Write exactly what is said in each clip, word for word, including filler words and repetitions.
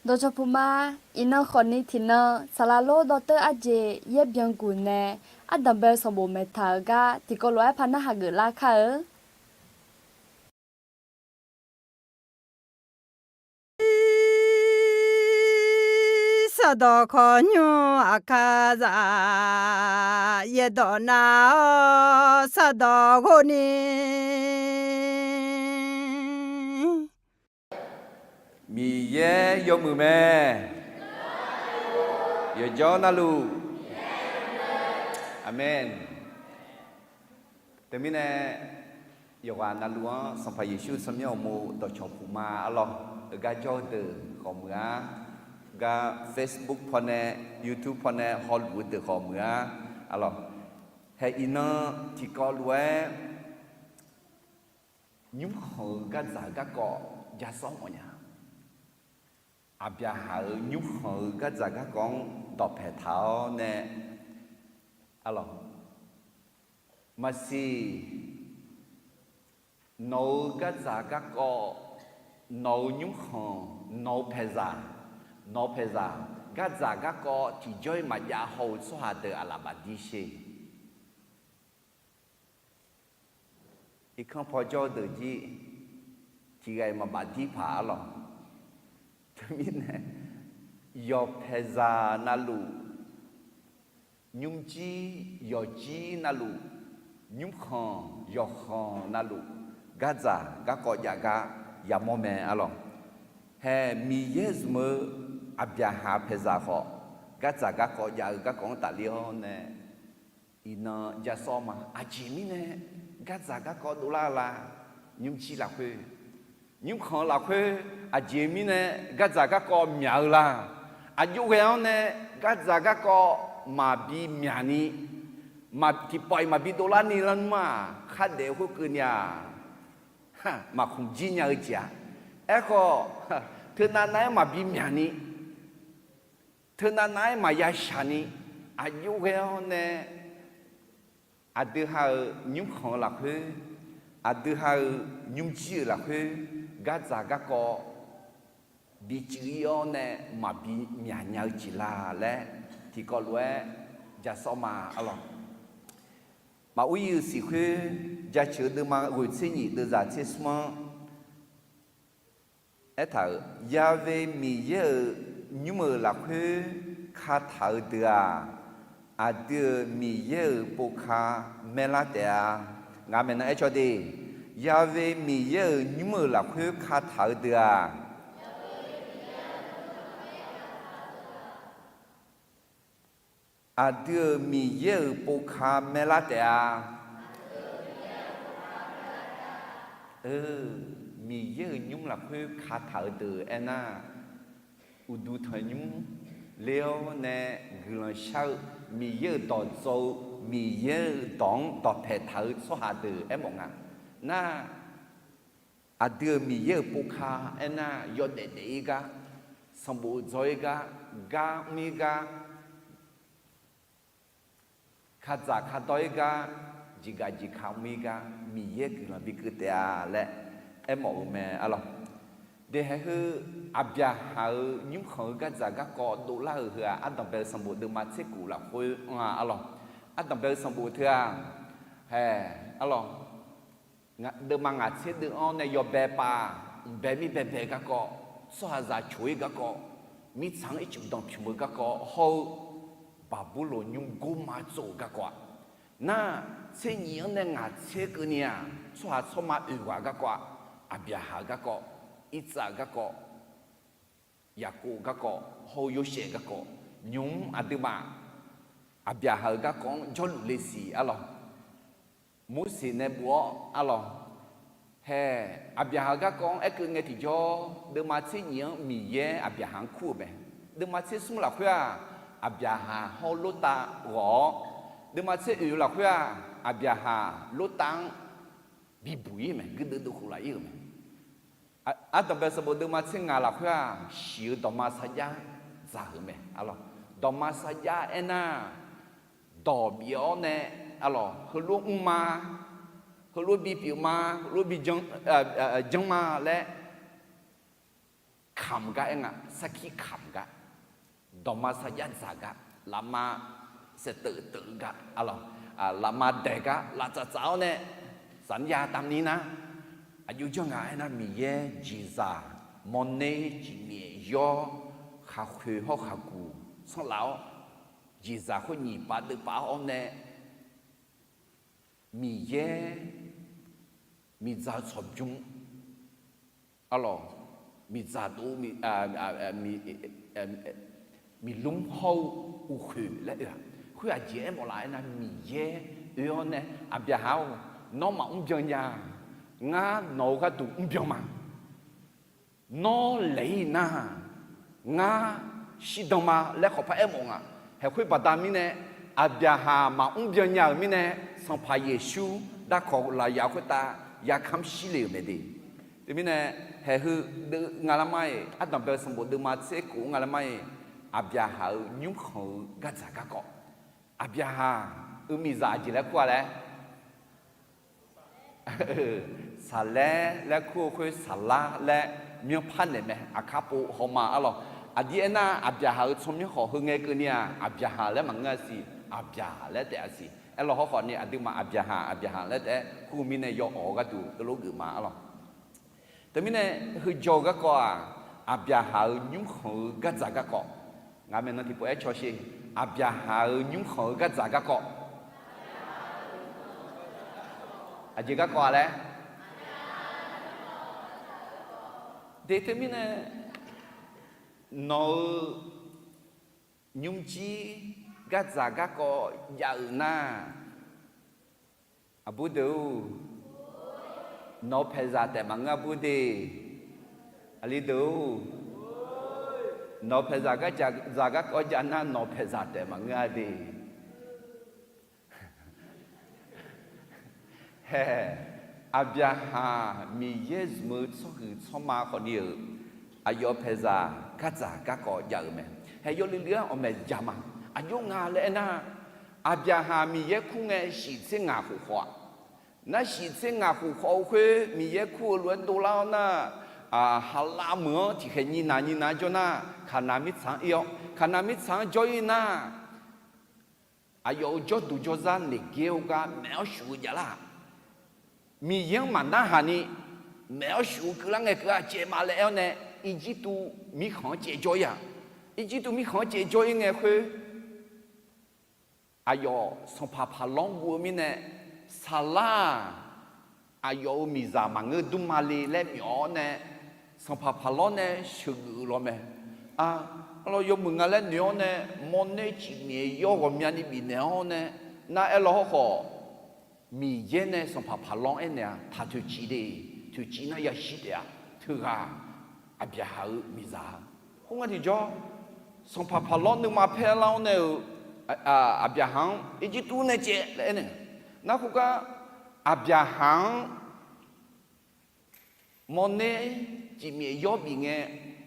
Dawqcawq puq ma. Iqnan khawfni tiqnan saqlaq lor dawrteur arjeq yaer byanguq nae ardanq bae-eu sanqbof maeqtaq-euq gar tiqkawv lof-aer par narhaq geuflar kar-eu. Sardawq kawqnymr aqkar zaf, yaerdawq nar-awr sardawq ghov ni. Miqyaer yawmuiq mae. Yawqjawr navluf. Aqmeq. Teumirnae, yawqghaq navluf-anr Sanqpaq Yeqsur tsawrmyanr uqmov dawqcawq puq ma arlawr. Heugar jawr-eu deuq khawf muiq-ar. Gar Facebook pawnae, YouTube pawnae hawluf-eu deuq khawf muiq-ar. Arlawr, hae iqnan tiqkawv lof-aer nymrkhanq-eu gardzaq garkawv ja sawr mawfnya. Aqbyaqhaq-euq nymrkhanq-eu gardzaq garkawv-anr dawqpaeq taq-awr nae, arlawr, maqsiq, nawq-euq gardzaq garkawv, nawq-euq nymrkhanq, nawq-eu paeqzaq, nawq-eu paeqzaq, gardzaq garkawv tiqjawr-ir maqjav haw-eu tsawrhaq deuq aqlaf bafdir sher. Irkanr paw jawr-eu deuq jir tiqghaq-iq maqbafdir paq arlawr. Teumirnae, yawqpaeqzaq navluf, nymrjir yawqjir navluf, nymrkhanq yawqkhanq navluf, gardzaq garkawv jav gar yamawr mae arlawr. Hae Miqyaer zmq-eu Aqbyaqhaq paeqzaq khawf, gardzaq garkawv jav-eu garkawv-anr tafler-awr nae, iqnan ja sawr ma. Aqjeq mirnae gardzaq garkawv dovlar-eu la? Nymrjir lafkhoer, nymrkhanq lafkhoer, aqjeq mirnae gardzaq garkawv myaq-eu la? Aqjox ghae-anr nae gardzaq garkawv maqbi myaq ni, maq tiqpawf-iq maqbi dovlar ni lar nmr-aq, khardaef khoerkeuvni-aq, maqkhmq jir nya-eu jeq-a. Aerkhawf, teunav nav-aer maqbi myaq ni, teunav nav-aer maqya shaq ni, aqjox ghae-anr nae aqdui ha-euq nymrkhanq-eu lafkhoer, aqdui ha-euq nymrjir-euq lafkhoer, gardzaq garkawv bi cuiv-ir-awr nae maqbi myaq nya-eu jeq la laer tiqkawv lof-aer ja sawr ma arlawr. Maqur-ir-euq siq khoer, jaceuq-eu deuvma ghoeq tser nyiq deuvzaq tser smr-anr aertaq-euq, Ya've Miqyaer-euq nymr-euq lafkhoer kataq-eu deuq-aq, aqdui-euq Miqyaer-euq povka maerlar taef-a. Ngaq maeqnan aer caw de. Ya've Miqyaer-euq nymr-euq lafkhoer kataq-eu deuq-aq, aqdui-euq Miqyaer-euq povka maerlar taef-a. Miqyaer-euq nymr lafkhoer kataq-eu deuq aernar, uqduq tanqnymr ler-awr nae guiqlanq shar-eu, Miqyaer-euq dawq dzaw-eu, Miqyaer-euq dawq-anr dawqpaeq taq-eu tsawrhaq deuq aermawf nga. Nar, aqdui-euq Miqyaer-euq povka aernar, yawdaef daef-ir gar, sanqbof dzaw-ir gar, gar mr-ir gar, kadzaq kadawr-ir gar, jeqgaq jeqka mr-ir gar, Miqyaer guiqlanq bi keuv taef-a laer aermawf-eu mae arlawr. Daeqhaeq heu, Aqbyaqhaq-euq nymrkhanq-eu gardzaq garkawv dovlar-euq heu-aq, ardanqbae-eu sanqbof deuvma tser kuf lafkhoer anr-a arlawr. Ardanqbae-eu sanqbof teu-aq, hae, arlawr, deuvma ngaq tser deuv-anr nae yawbae pav, mqbae mirbae bae garkawv, tsawrhaqzaq coq-ir garkawv, mirtsaq-anr ircuf danqpymq-eu garkawv hawr-eu, Baqburloq nymr gorma tsov-euq garkawv-aq, nar, tser nyiq-anr nae ngaq tser keuvni-aq, tsawrhaq tsawrma oeq ghaq garkawv-aq, Aqbyaqhaq-eu garkawv, Irtsav-euq garkawv, Yaqkov-eu garkawv hawr-eu Yorsaev-eu garkawv, nymq-mr aqduimaf Aqbyaqhaq-euq garkawv-anr jawrluf le siq arlawr. Morseq nae bof-awr arlawr, hae, Aqbyaqhaq-euq garkawv-anr aerkeuv ngae tiqjawr, deuvma tser nyiq-anr Miqyaer Aqbyaqhaq-anr kur-euq mae. Deuvma tser smr lafkhoer-aq, Aqbyaqhaq hawr Lortav ghawq-awr, deuvma tser oeq lafkhoer-aq, Aqbyaqhaq Lortav-anr bibuq-ir mae, guirdeuv deuv khof laf-ir-euq mae. Ardanqbae sanqbof deuvma tser ngaq lafkhoer-aq, shiq-eu dawqma sarjax dzaq-euq mae arlawr. Dawqma sarjax aernar, dawq bif-awr nae arlawr, heulof mrma, heulof bipyeuf ma, heulof bi janr ma laer kamq gar aer nga, sarkir kamq gar, dawqma sarjax dzaq gar, lafma saeqteuv teuv gar, arlawq, lafma daeq gar, laf tsaf tsaf-awr nae, saqnir ya tavni nar, aqjox janr nga aernar, Miqyaer jeqzaq mawrner cifmyaef yawr, khaqkhoeq hawr khaqguq sanrlaf-awr, jeqzaq khoer nyiq pav deuv pav-awr nae, Miqyaer miqdzaq-eu tsawqbymr, arlawq, miqdzaq dov, miqlmr hawr-eu uqkhoeq laer oe-aq, khoer aqjeq aermawf laf aernar, Miqyaer oe-awr nae, Aqbyaqhaq-or, nawr maqmr byan nya-a. Ngar nawq-eu gharduq mrbyan ma. Nawr laeq-ir nar, ngar shirdan ma laer khawqpar aermawf nga. Haeq khoer baqda mirnae, Aqbyaqhaq maqmr byan nya-euq mirnae, Sanqpaq Yeqsur darkawq lafyaq khoertav yarkamr shir le-euq mae de. Teumirnae, haeq heu deuv nga lar mar-iq, ardanqbae-eu sanqbof deuvma tser khof nga lar mar-iq, Aqbyaqhaq-euq nymrkhanq-eu gardzaq garkawv. Aqbyaqhaq-euq miqzaq aqjeq laer kur-a laer, Saqlaer laer kur-eu khoer Saqlar laer myanrpar naeq mae, aqkar pov hawma arlawq. Aqdir aernar, Aqbyaqhaq-euq tsawrmyanr khawf heu ngae keuvni-aq, Aqbyaqhaq laer maqngeur-a siq, Aqbyaq laer taef-a siq. Aerlawq hawrkhawf ni aqduimaf Aqbyaqhaq, Aqbyaqhaq laer taef-aer kur-eu mirnae yawawq-eu gharduq keuvlof geufma arlawq. Teumirnae, heu jawr-eu garkawv-aq, Aqbyaqhaq-euq nymrkhanq-eu gardzaq garkawv. Ngaq maeqnan tiqpov-aer cawsher. Aqbyaqhaq-euq nymrkhanq-eu gardzaq garkawv. Aqjeq garkawv-a laer. De teumirnae, nawq-euq nymrjir gardzaq garkawv jav-euq nar, aqbur deuq-or, nawq-eu paeqzaq taef maqngeur aqbur de. Aqli deuq-or, nawq-eu paeqzaq gardzaq garkawv jav nar, nawq-eu paeqzaq taef maqngeur-a de. Hae, Aqbyaqhaq Miqyaer zmq-eu tsawrhuiq tsawrma khawfni-euq aqyawf-eu paeqzaq gardzaq garkawv jav-euq mae. Hae, yawluiv luiv-aer awqmaeq jaq ma. Aqjox nga laer aernar, Aqbyaqhaq Miqyaer kur ngae shiq tser ngaq khof khawf-aq. Nar shiq tser ngaq khof khawf-eu khoer Miqyaer kur-eu lof-aer dovlar-awr nar, Haqlav meuq-anr tiqkhaeq nyiq naq nyiq naq jawr nar, Kaqnaq mirtsaq-anr ir-awr, Kaqnaq mirtsaq-anr jawr ir nar, aqyawf-euq jawrduq jawrzar naeq gaer-eu gar maef-awr shuf-eu javlar-aq. Miqyaer-anr maqnarhaq ni maef-awr shuf-eu keuvlar ngae keuv-a caev ma laer aer-awr nae, Irjirtuv mirkhanq-anr caev jawr ir-aq. Irjirtuv mirkhanq-anr caev jawr ir ngae khoer, aqyawf sanqpaq Paqlawr guv-eu mirnae, Saqlar-aq, aqyawf-euq miqzaq maqngeur dmr ma le laer myawf-awr nae, sanqpaq Paqlawr nae sheuqgeuf-eu lawr mae. Arlawr, yawmuiq nga laer noeq-awr nae, mawrner cifmyaef yawr ghawqmyani bifnaeq-awr nae, nar aerlawr hawrkhawf, Miqyaer nae sanqpaq Paqlawr-anr aernaeq-a, taq toeqciv de, toeqciv nar yashir taef-a, teughaq Aqbyaqhaq-euq miqzaq-a. Khoerngae tiqjawr, sanqpaq Paqlawr nuima paer lar-awr nae-euq, Aqbyaqhaq-anr Irjirtuv nae caev laer aernaeq. Nar khoergar, Aqbyaqhaq-anr mawrner cifmyaef yawr bif ngae,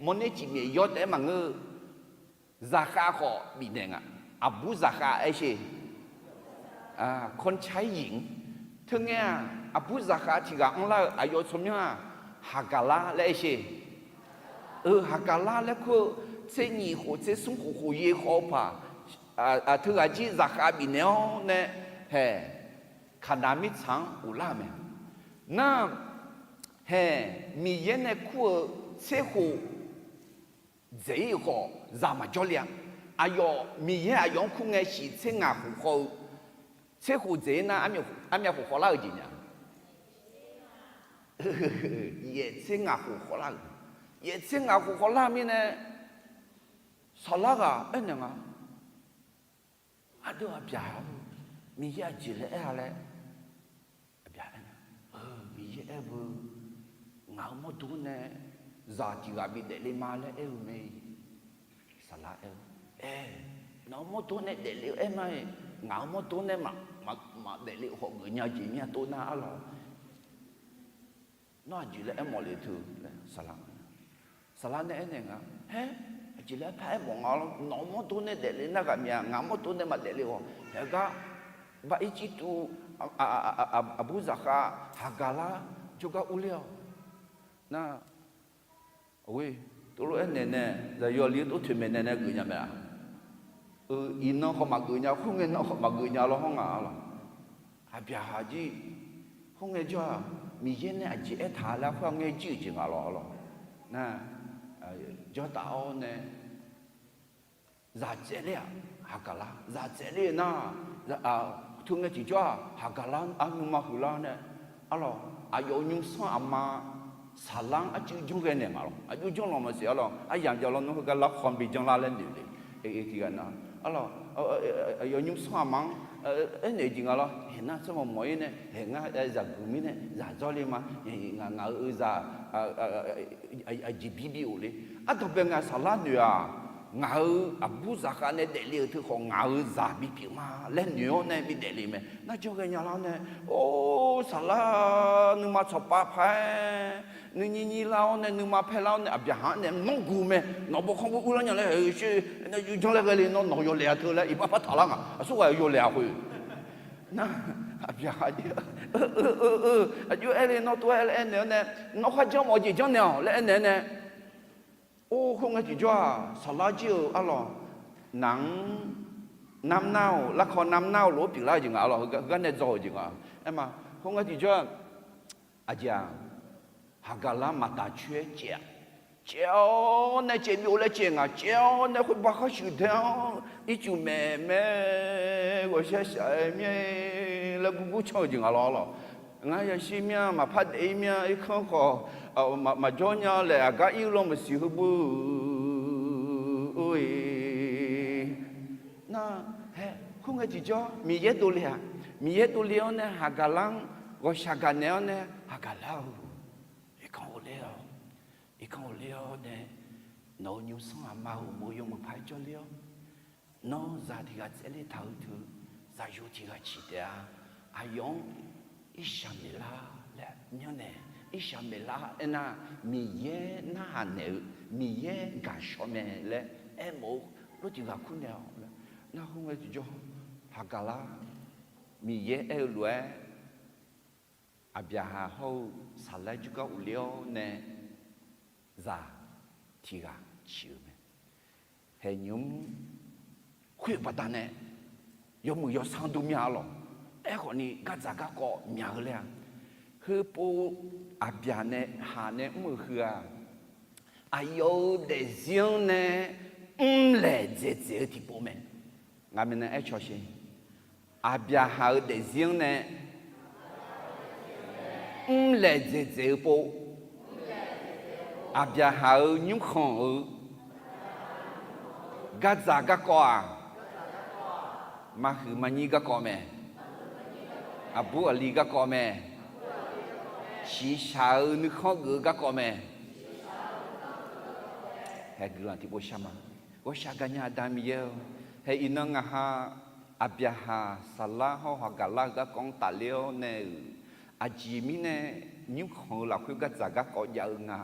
mawrner cifmyaef yawr taef-aer maqngeur-eu, zaqkhav khawf bifnaeq nga. Aqbur zaqkhav aer sher. Kawrcaer yiq-anr. Teungae-aq, aqbur zaqkhav tiq ghaq anrlar-eu aqyawf tsawrmyanr-aq, Haqgaqlar laer aer sher. Eu, Haqgaqlar laer kur-eu, tser nyiq khof tser smr khof khof yaer khawf-eu paq, teughaq jir zaqkhav bifnaeq-awr nae, hae, Kaqnaq mirtsaq-anr ghoflar-euq mae. Nar, hae, Miqyaer nae kur-eu tser khof dzaeq-ir khawf zaq maqjawr le-a. Aqyawf Miqyaer aqyawf-anr kur ngae shiq tser ngaq khof khawf-eu, tser khof dzaeq-ir nar, armyav khof khawvlar-euq jeq nya. Yaef tser ngaq khof khawvlar-euq. Yaef tser ngaq khof khawvlar mirnae, saqlar ghaq aernaeq nga. Aqdui Aqbyaq-or, Miqyaer aqjeq laer aer-a laer, Aqbyaq aer-a, Miqyaer aer beu, ngaq-euq mawrdo nae zaq tiq ghaq bi daefle ma laer aer-eu mae. Saqlar aer-eu, aer, nawq-euq mawrdo nae daefle-eu aer ma-iq, ngaq-euq mawrdo nae maqdaefle khawf geufnya jeq mya tov nar arlawq. Nawr aqjeq laer aermawf le teu laer saqlar nga. Saqlar nae aernaeq nga, haer, aqjeq laer par aermawf nga lawr, nawq-euq mawrdo nae daefle nar ghaq mya, ngaq-euq mawrdo nae maqdaefle khawf, haegar, bar Irjirtuv aqbur zaqkhav Haqgaqlar jawrgar urler-awq. Nar, ae, Tov lof-aer naeq nae, zaqyo li-eu tov toeq maeqnaeq nae geuf nya mae-a. Iqnan khawf maqgeuf nya, khoerngae nan khawf maqgeuf nya lawr hawr nga-a lawq. Aqbyaqhaq jir, khoerngae jawr-aq, Miqyaer nae aqjeq aertaq laer khoerngae jir-euq jeq nga lawr lawq. Nar, jawrtaf-awr nae, zaq tsaevler-aq, Haqgaqlar, zaq tsaevler nar, teungae tiqjawr-aq, Haqgaqlar arnuima huiqlar nae, arlawq, aqyawf-euq nymrsanr aqma Saqlar-anr arcuiv janr ghae naeq nga lawq. Arcuiv janr lanq maqsiq arlawq, aryamq jav lawr nawr heugar larkhan bi janrlar laer noeq le. Tiqghaq na, arlawq, aqyawf nymrsanr aqma-anr aernaeq jeq nga lawr, haeq nar tsawrmawq mawq-ir nae, haeq ngar zaqguq mirnae zaq dzawrle ma, ngaq ngaq-euq zaq aqjeq bi bi of le. Ardanqbae nga Saqlar noeq-aq, ngaq-euq aqbur zaqkhav nae daefle-euq teukhawf ngaq-euq zaq bipyeuf ma laer noeq-awr nae bidaef le mae. Nar janr ghae nya lar-awr nae, or, Saqlar nuima tsawqpav paq-aer nuinyir nyir lar-awr nae nuima paer lar-awr nae Aqbyaqhaq-anr nae nawr guv mae, nawq bawkhanr bur urlar nya laer, janr laer ghae le nawr nawq yawlaeq-a teu laer iqbax par taqlar nga. Aqsurghaq yawlaeq-aq khoer. Nar, Aqbyaqhaq jir, aqjox aer le nawr tov-aer laer aernaeq-awr nae, nawr kharjanr mawf-eu jeq janrnaeq-awq laer aernaeq-awr nae, or, khoerngae tiqjawr-aq, Saqlar jir-eu arlawq, naq-anr narmr nar-awq, larkawv narmr nar-awq lof-aer pyeuflar-eu jeq nga arlawq, heugar nae dzaw-euq jeq nga. Aerma, khoerngae tiqjawr-aq, aqjeq-aq, Haqgaqlar maqdaq coer-aer caev-a. Caev-awr nae caev byov laer caev nga, caev-awr nae khoerbar khar shuif dae-awr ircuf maeq mae, ghawqshaq shaq-aer myav-aer laer gurgur canr-eu jeq nga lawr lawq. Ngar yashir myav maqpar daef-ir myav irkanr khawf maqjawr nya laer aqgar ir-eu lawr maqsiq heubeu-eu nar-aer, khoerngae tiqjawr Miqyaer dovle-aq, Miqyaer dovle-awr nae Haqgaqlar-anr ghawqshaq gaqnaeq-awr nae, Haqgaqlar-eu, irkanr ghofler-awq, irkanr ghofler-awr nae nawq-euq nymrsanr aqma-euq uqmov yawmuiq paq-aer jawrler-awr, nawr zaq tiq ghaq tsaevler taq-eu teu, zaqyo tiq ghaq ciq taef-a. Aqyawf-anr irshaq maeqlar laer myanrnaeq, irshaq maeqlar aernar, Miqyaer narhaq naeq-eu, Miqyaer gaqshawr mae laer aermawf-eu lof tiq ghaq kur naeq-awq laer. Nar khoerngae tiqjawr, Haqgaqlar, Miqyaer aer-eu lof-aer, Aqbyaqhaq hawr-eu Saqlar jawrgar uvler-awr nae, zaq tiq ghaq ciq-eu mae. Haeqnymr khoer-eu baqdanae yawmuiq yawsanr dur myav arlawq. Aerkhawfni gardzaq garkawv myaq-eu laer-a. Heupov Aqbyaq nae haq nae mr-eu heu-aq, aqyawf-euq daefzir-anr nae mrlaeq dzaeqdzaeq-eu tiqpov mae. Ngaq maeqnan aer cawsher. Aqbyaqhaq-euq daefzir-anr nae mrlaeq dzaeqdzaeq-eu pov, Aqbyaqhaq-euq nymrkhanq-euq gardzaq garkawv-aq, maqhuiq maqnyir garkawv mae. Aqbur aqli garkawv mae. Shiqshaq-eu nuikhanr geuf-eu garkawv mae. Hae guiqlanq tiqpov shar ma. Ghawqshaq gaqnya Aqda Miqyaer-eu, hae iqnan ngaq ha Aqbyaqhaq, Saqlar hawr Haqgaqlar-eu garkawv-anr tafler-awr nae-euq, aqjeq mirnae nymrkhanq-eu lafkhoer gardzaq garkawv jav-eu nga.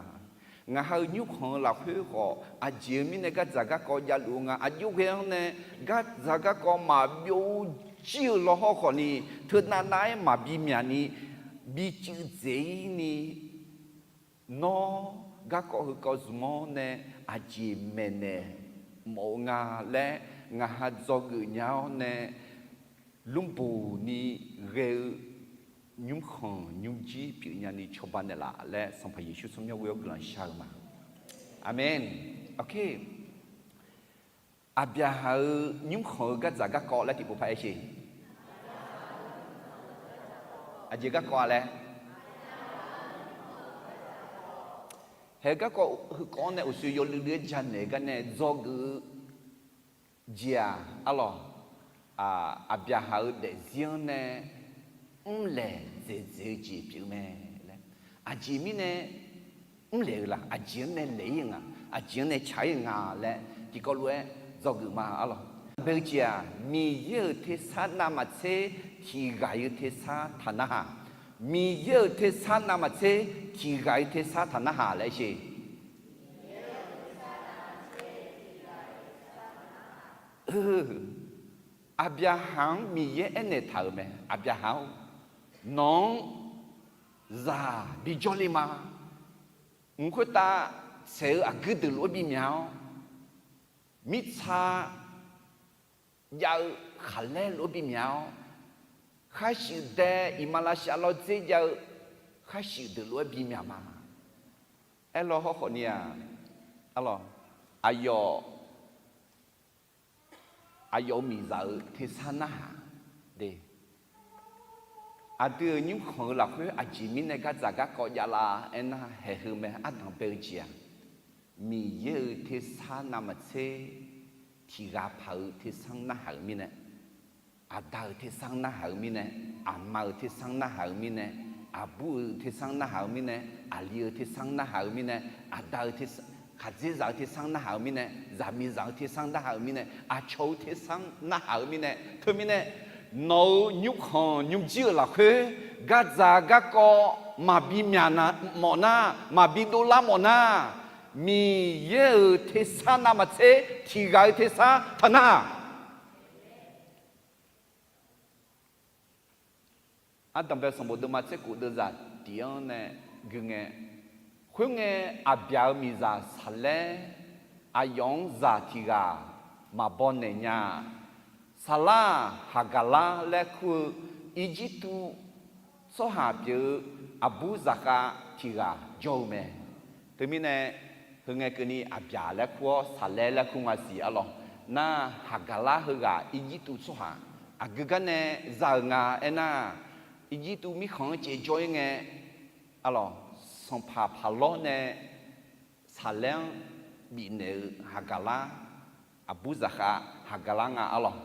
Ngaq ha-euq nymrkhanq-eu lafkhoer khawf aqjeq-eu mirnae gardzaq garkawv javluf-eu nga. Aqjox ghae-anr nae gardzaq garkawv maqbyov jir-eu lawhawr khawfni, teunav nav-aer maqbi myaq ni, bi cuiv dzaeq-ir ni, nawr garkawv heukawv zmq-awr nae aqjeq maeqnaeq mawf-eu nga laer ngaq ha dzawgeuf nya-awr nae, lmrboq ni ghae-eu nymrkhanq nymrjir pyeufnya ni cawba naeqlaf laer Sanqpaq Yeqsur tsawrmyanr ghoe-awr guiqlanq shar-eu ma. Aqmeq. Aqkaq, Aqbyaqhaq-euq nymrkhanq-eu gardzaq garkawv laer tiqpov paq-aer sher. Aqjeq garkawv-a laer. Hae garkawv heukawv-anr nae uqshoe yawluiv luiv-aer janaeq gar nae dzawgeuf-eu jeq-aq arlawq, Aqbyaqhaq-euq daefzir-anr nae mrlaeq dzaeqdzaeq-eu jeq pyeuf mae laer. Aqjeq mirnae mrlaeq-eu laf, aqjeq-anr nae laeq-ir-eu nga, aqjeq-anr nae tsaq-ir-eu nga laer tiqkawv lof-aer dzawgeuf ma arlawq. Bae-eu jeq-aq, Miqyaer-euq tersar navmaqtser tiq ghaq-eu tersar taqnarhaq. Miqyaer-euq tersar navmaqtser tiq ghaq-eu tersar taqnarhaq laer sher. Aqbyaqhaq-anr Miqyaer aernaeq taq-euq mae, Aqbyaqhaq-or, nawq-anr zaq bijawr le ma. Mq khoertav saeq-eu aqguir deuq lof-aer bimyaq-awr, mirtsa jav-eu khaqlaer lof-aer bimyaq-awr, khar shuif dae iqmalavshav lawrdzer jav-eu khar shuif deuq lof-aer bimyaq ma. Aerlawr hawrkhawf ni-aq, arlawr, aqyawf aqyawf-euq miqzaq-euq tersar narhaq de. Aqdui-euq nymrkhanq-eu lafkhoer aqjeq mirnae gardzaq garkawv javlar aernar, haeq heu mae, ardanq bae-eu jeq-aq, Miqyaer-euq tersar navmaqtser tiq ghaq paq-euq tersar narhaq-euq mirnae, aqda-euq tersar narhaq-euq mirnae, aqma-euq tersar narhaq-euq mirnae, aqbur-euq tersar narhaq-euq mirnae, aqli-euq tersar narhaq-euq mirnae, aqda-eu tersar, khaqdzerzaq-eu tersar narhaq-euq mirnae, zaqmiqzaq-eu tersar narhaq-euq mirnae, aqcawq-eu tersar narhaq-euq mirnae, teumirnae nawq-euq nymrkhanq nymrjir-euq lafkhoer gardzaq garkawv maqbi myaq mawf nar, maqbi dovlar mawf nar, Miqyaer-euq tersar navmaqtser tiq ghaq-eu tersar taqnar-aq, ardanq bae sanqbof deuvma tser khof deuvzaq tiq-anr nae gui ngae, khoerngae, Aqbyaq-euq miqzaq Saqlaer aqyawf-anr zaq tiq ghaq maqbaw naeq nya-a. Saqlar-aq, Haqgaqlar laer kur-eu Irjirtuv tsawrhaq pyeuf-eu aqbur zaqkhav tiq ghaq jawr-eu mae. Teumirnae, heu ngae keuvni Aqbyaq laer kur-awr Saqlaer laer kur nga siq arlawr. Nar, Haqgaqlar heughaq Irjirtuv tsawrhaq aqgeu gar nae za-euq nga aernar, Irjirtuv mirkhanq-anr caev jawr-ir ngae, arlawr, sanqpaq Paqlawr nae Saqlaer-anr bifnaeq-eu Haqgaqlar, aqbur zaqkhav Haqgaqlar nga arlawr.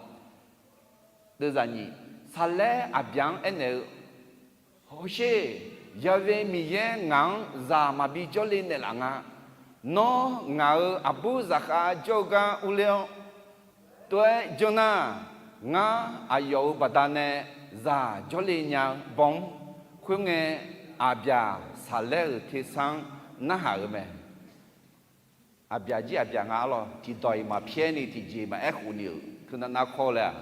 Deuvzaq nyiq, Saqlaer Aqbyaq-anr aernaeq-eu, Hawsher, Ya'we Miqyaer ngaq-anr zaq maqbi jawrle naeqlaf nga. Nawr ngaq-euq aqbur zaqkhav jawr-eu gar urler-awr, tov-aer janr nar, ngar aqyawf-euq baqdanae zaq jawrle nya-eu baw-anr. Khoerngae, Aqbyaq Saqlaer-euq tersar-anr narhaq-euq mae. Aqbyaq jir Aqbyaq nga arlawr, tiqdawq-iq maqpyaer ni tiqjeq maqaer khof ni-euq teunav nav kawr laer-aq,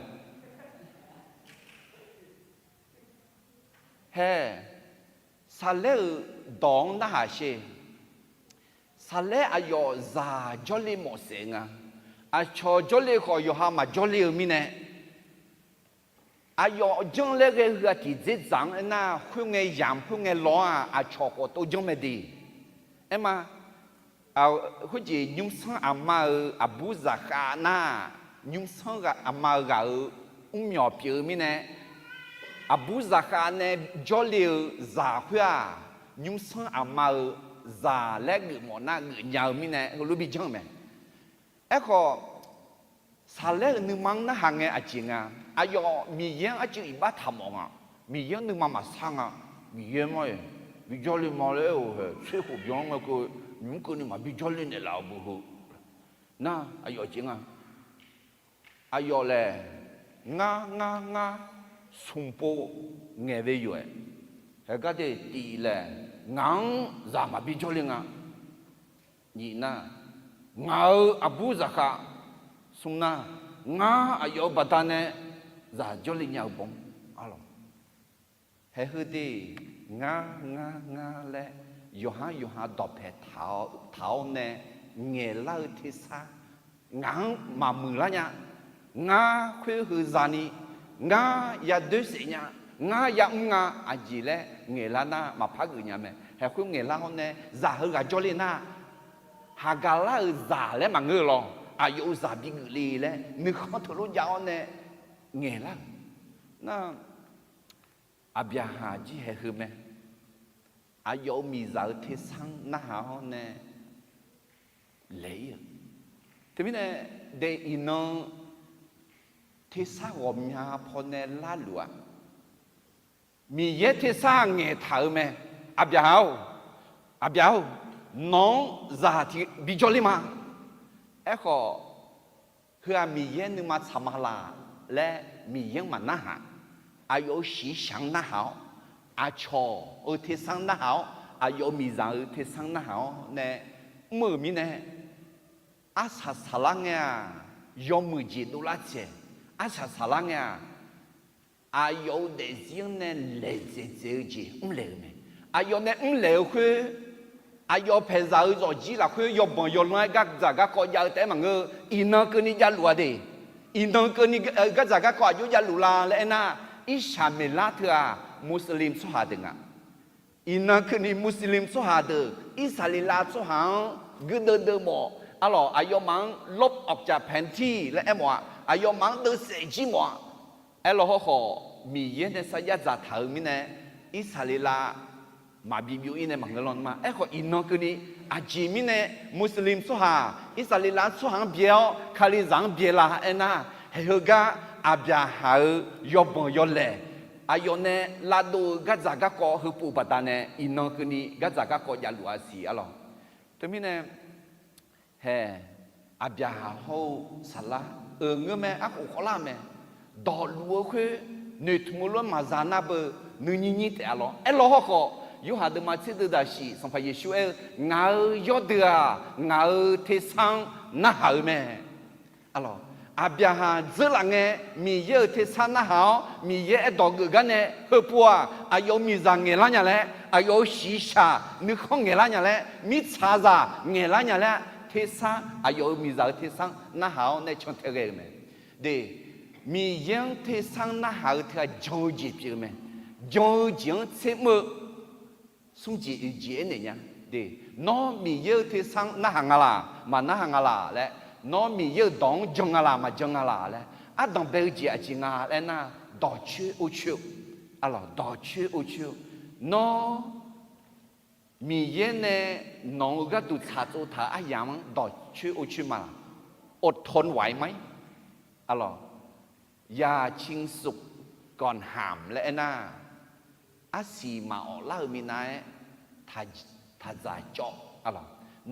hae, Saqlaer-euq dawq-anr narhaq sher. Saqlaer aqyawf zaq jawrle mawf saef nga. Aqcawq jawrle khawf yawqha maqjawrle-eu mirnae, aqyawf janr laer ghae heu-aq tiqdzerdzaq-anr aernar, khoerngae yamq khoerngae lawr-aq, aqcawq khawf tov janr mae de. Aerma, khoerjeq nymrsanr aqma-euq aqbur zaqkhav nar, nymrsanr aqma-euq ghaq-euq mrmyawq pyeuf-eu mirnae, aqbur zaqkhav nae jawrle-eu zaq khoer-aq, nymrsanr aqma-euq zaq laer geufmawf nar geufnya-eu mirnae heulof bi janr-eu mae. Aerkhawf, Saqlaer-euq nuima-anr narhaq ngae aqjeq nga. Aqyawf Miqyaer-anr arcuiv iqbax taqmawf nga. Miqyaer-anr nuima maqsar nga. Miqyaer mar-iq bijawr le ma laer aer-eu hae, tser khof byan-anr ngae keuv nymq-mr keuvni maqbi jawrle naeqlaf-eu beu heu. Nar, aqyawf jeq nga. Aqyawf laer, ngar ngar ngar smq pov ngaeq ve yoq-aer, haegar de tif laer, ngaq-anr zaq maqbi jawrle nga. Nyiq nar, ngaq-euq aqbur zaqkhav, smr nar, ngar aqyawf-euq baqdanae zaq jawrle nya-eu baw-anr arlawq. Haeq heu de, ngar ngar ngar laer yawqhar yawqha dawqpae taq-awr nae ngaeqlar-eu tersar ngaq-anr maqmuiq lar nya. Ngar khoer heu zani, ngar yadoer saef nya, ngar yamr nga, aqjeq laer ngaeqlar nar maqpar geuf nya mae. Haeq khoer ngaeqlar-awr nae zaq heughaq jawrle nar, Haqgaqlar-euq zaq laer maqngeur-eu lawr, aqyawf-euq zaq bigeuf le laer nuikhanr teulof jav-awr nae ngaeqlar-euq nar, Aqbyaqhaq jir haeq heu mae. Aqyawf-euq miqzaq-euq tersar-anr narhaq-awr nae laeq-ir-eu. Teumirnae, daef iqnan tersar ghawqmya pawnae larluf-aq, Miqyaer tersar ngaeqtaq-eu mae. Aqbyaqhaq-or, Aqbyaq-or, nawq-anr zaq tiq bi jawrler ma. Aerkhawf, heu-aq Miqyaer nuima tsaq ma laq laer Miqyaer-anr maqnarhaq. Aqyawf-euq shiqshaq-anr narhaq-awr, aqcawq-euq tersar-anr narhaq-awr, aqyawf-euq miqzaq-euq tersar-anr narhaq-awr nae mr-euq mirnae, arsaq saqlar ngae-aq, yawmuiq jeq dovlar tsaeq. Arsaq saqlar ngae-aq, aqyawf-euq daefzir-anr nae laeqdzaeq dzaeq-eu jeq mrlaeq-eu mae. Aqyawf nae mrlaeq-eu khoer, aqyawf paeqzaq-eu zawqjir lafkhoer yawbanq yawlanr-aer gardzaq garkawv jav-eu taef-aer maqngeur-eu, iqnan keuvni javluf-a de. Iqnan keuvni gardzaq garkawv aqjox javluf la laer aernar, Irsaqmeqlar teu-aq Muslim tsawrhaq deuq nga. Iqnan keuvni Muslim tsawrhaq deuq Irsaqleqlav tsawrhaq-anr guirdeuv deuv mawf, arlawq, aqyawfmaf-anr ลบออกจากแผนที่ laer aermawf-aq, aqyawfmaf-anr deuvsaef jir mawf-a. Aerlaw hawrkhawf, Miqyaer nae sarjax dzaqtaq-euq mirnae, Irsaqleqlav maqbi byov-ir nae maqngeur lanr ma. Aerkhawf, iqnan keuvni aqjeq mirnae Muslim tsawrhaq Irsaqleqlav tsawrhaq-anr byae-awr Kalizaq-anr byae la aernar, haiq heugar Aqbyaqhaq-euq yawbanq yawlaeq, aqyawf nae lavdov-eu gardzaq garkawv heupov baqdanae iqnan keuvni gardzaq garkawv javluf-a siq, arlawq. Teumirnae, hae, Aqbyaqhaq hawr-eu Saqlar-euq ngeur mae, arkhof khawvlar-eu mae. Dawqluf-eu khoer noeqtmq-eu lof-aer maqza nar beu nuinyir nyir taef-a lawr. Aerlaw hawrkhawf, Yorhaq deuvma tser deuv daqsiq Sanqpaq Yeqsur aer-eu, Ngaq-euq yawrdeuq-aq, ngaq-euq tersar-anr narhaq-eu mae. Arlawq, Aqbyaqhaq dzeurlaf ngae, Miqyaer-euq tersar narhaq-awr, Miqyaer aerdawq geuf gar nae heupov-aq, aqyawf-euq miqzaq ngaeqlar nya laer, aqyawf-euq shiqshaq nuikhanr ngaeqlar nya laer, mirtsaqzaq ngaeqlar nya laer, tersar, aqyawf-euq miqzaq-euq tersar narhaq-awr nae cantae ghae-euq mae. De, Miqyaer-anr tersar narhaq-eu teu-aq jan-eu jeq pyeuf-eu mae. Jan-eu jeq-anr tser mr-eu smr jeq oeq jeq aernaeq nya. De, nawr Miqyaer-euq tersar narhaq nga laq, maqnarhaq nga laq laer, nawr Miqyaer-euq dawq-anr jan nga laq, maqjan nga laq laer, ardanq bae-eu jeq aqjeq nga laer nar, dawqcoer orcoer-eu, arlawq, dawqcoer orcoer-eu, nawr Miqyaer nae nawq-euq gharduq tsaqtsov taq-euq aryamq-anr dawqcoer orcoer ma laq, อดทนไหวไหม? Arlawq, อย่าชิงสุขก่อนหาม laer aernar, arsiq maqawf lar-eu minav-aer taqdzaq cawv, arlawq,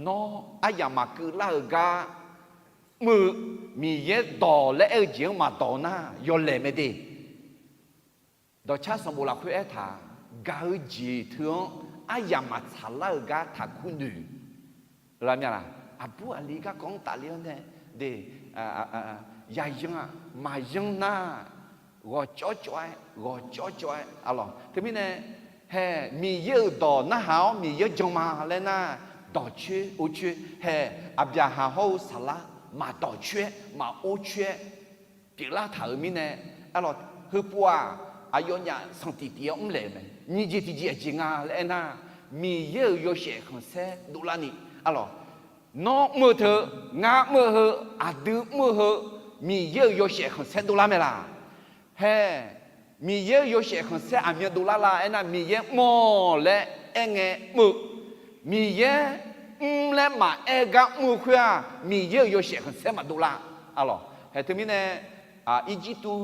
nawr aryamq maqkeuv lar-eu gar mr-eu, Miqyaer dawq laer aer-eu jeq-anr maqdawq nar yawlaeq mae de. Dawqcar sanqbof lafkhoer aertaq, gaq-eu jeq teu-anr aryamq maqtsaq lar-eu gar taqkur noeq. Lar mya laq? Aqbur aqli garkawv-anr tafle-awr nae, de, yayan-aq maqyan nar, ghawqcawv cawv-aer, ghawqcawv cawv-aer, arlawq. Teumirnae, hae, Miqyaer-euq dawq narhaq-awr Miqyaer jan ma laer nar, dawqcoer orcoer, hae, Aqbyaqhaq hawr-eu Saqlar maqdawqcoer-aer maqorcoer-aer pyeuflar taq-euq mirnae, arlawq, heupov-aq, aqyawfnyaf sanqtiq tiq-awr mrlaeq-euq mae. Nyiq jeq tiqjeq aqjeq nga laer aernar, Miqyaer-euq yawshaef khanqsaer dovlarni, arlawq, nawr mr-eu teu, ngar mr-eu heu, aqdui mr-eu heu, Miqyaer-euq yawshaef khanqsaer dovlar mae laq? Hae, Miqyaer-euq yawshaef khanqsaer aqmyan dovlar la aernar, Miqyaer mr-awq laer aerngae mr-eu, Miqyaer mr laer maqaer gar mr-eu khoer-aq, Miqyaer-euq yawshaef khanqsaer maqdov lar, arlawq. Hae, teumirnae, Irjirtuv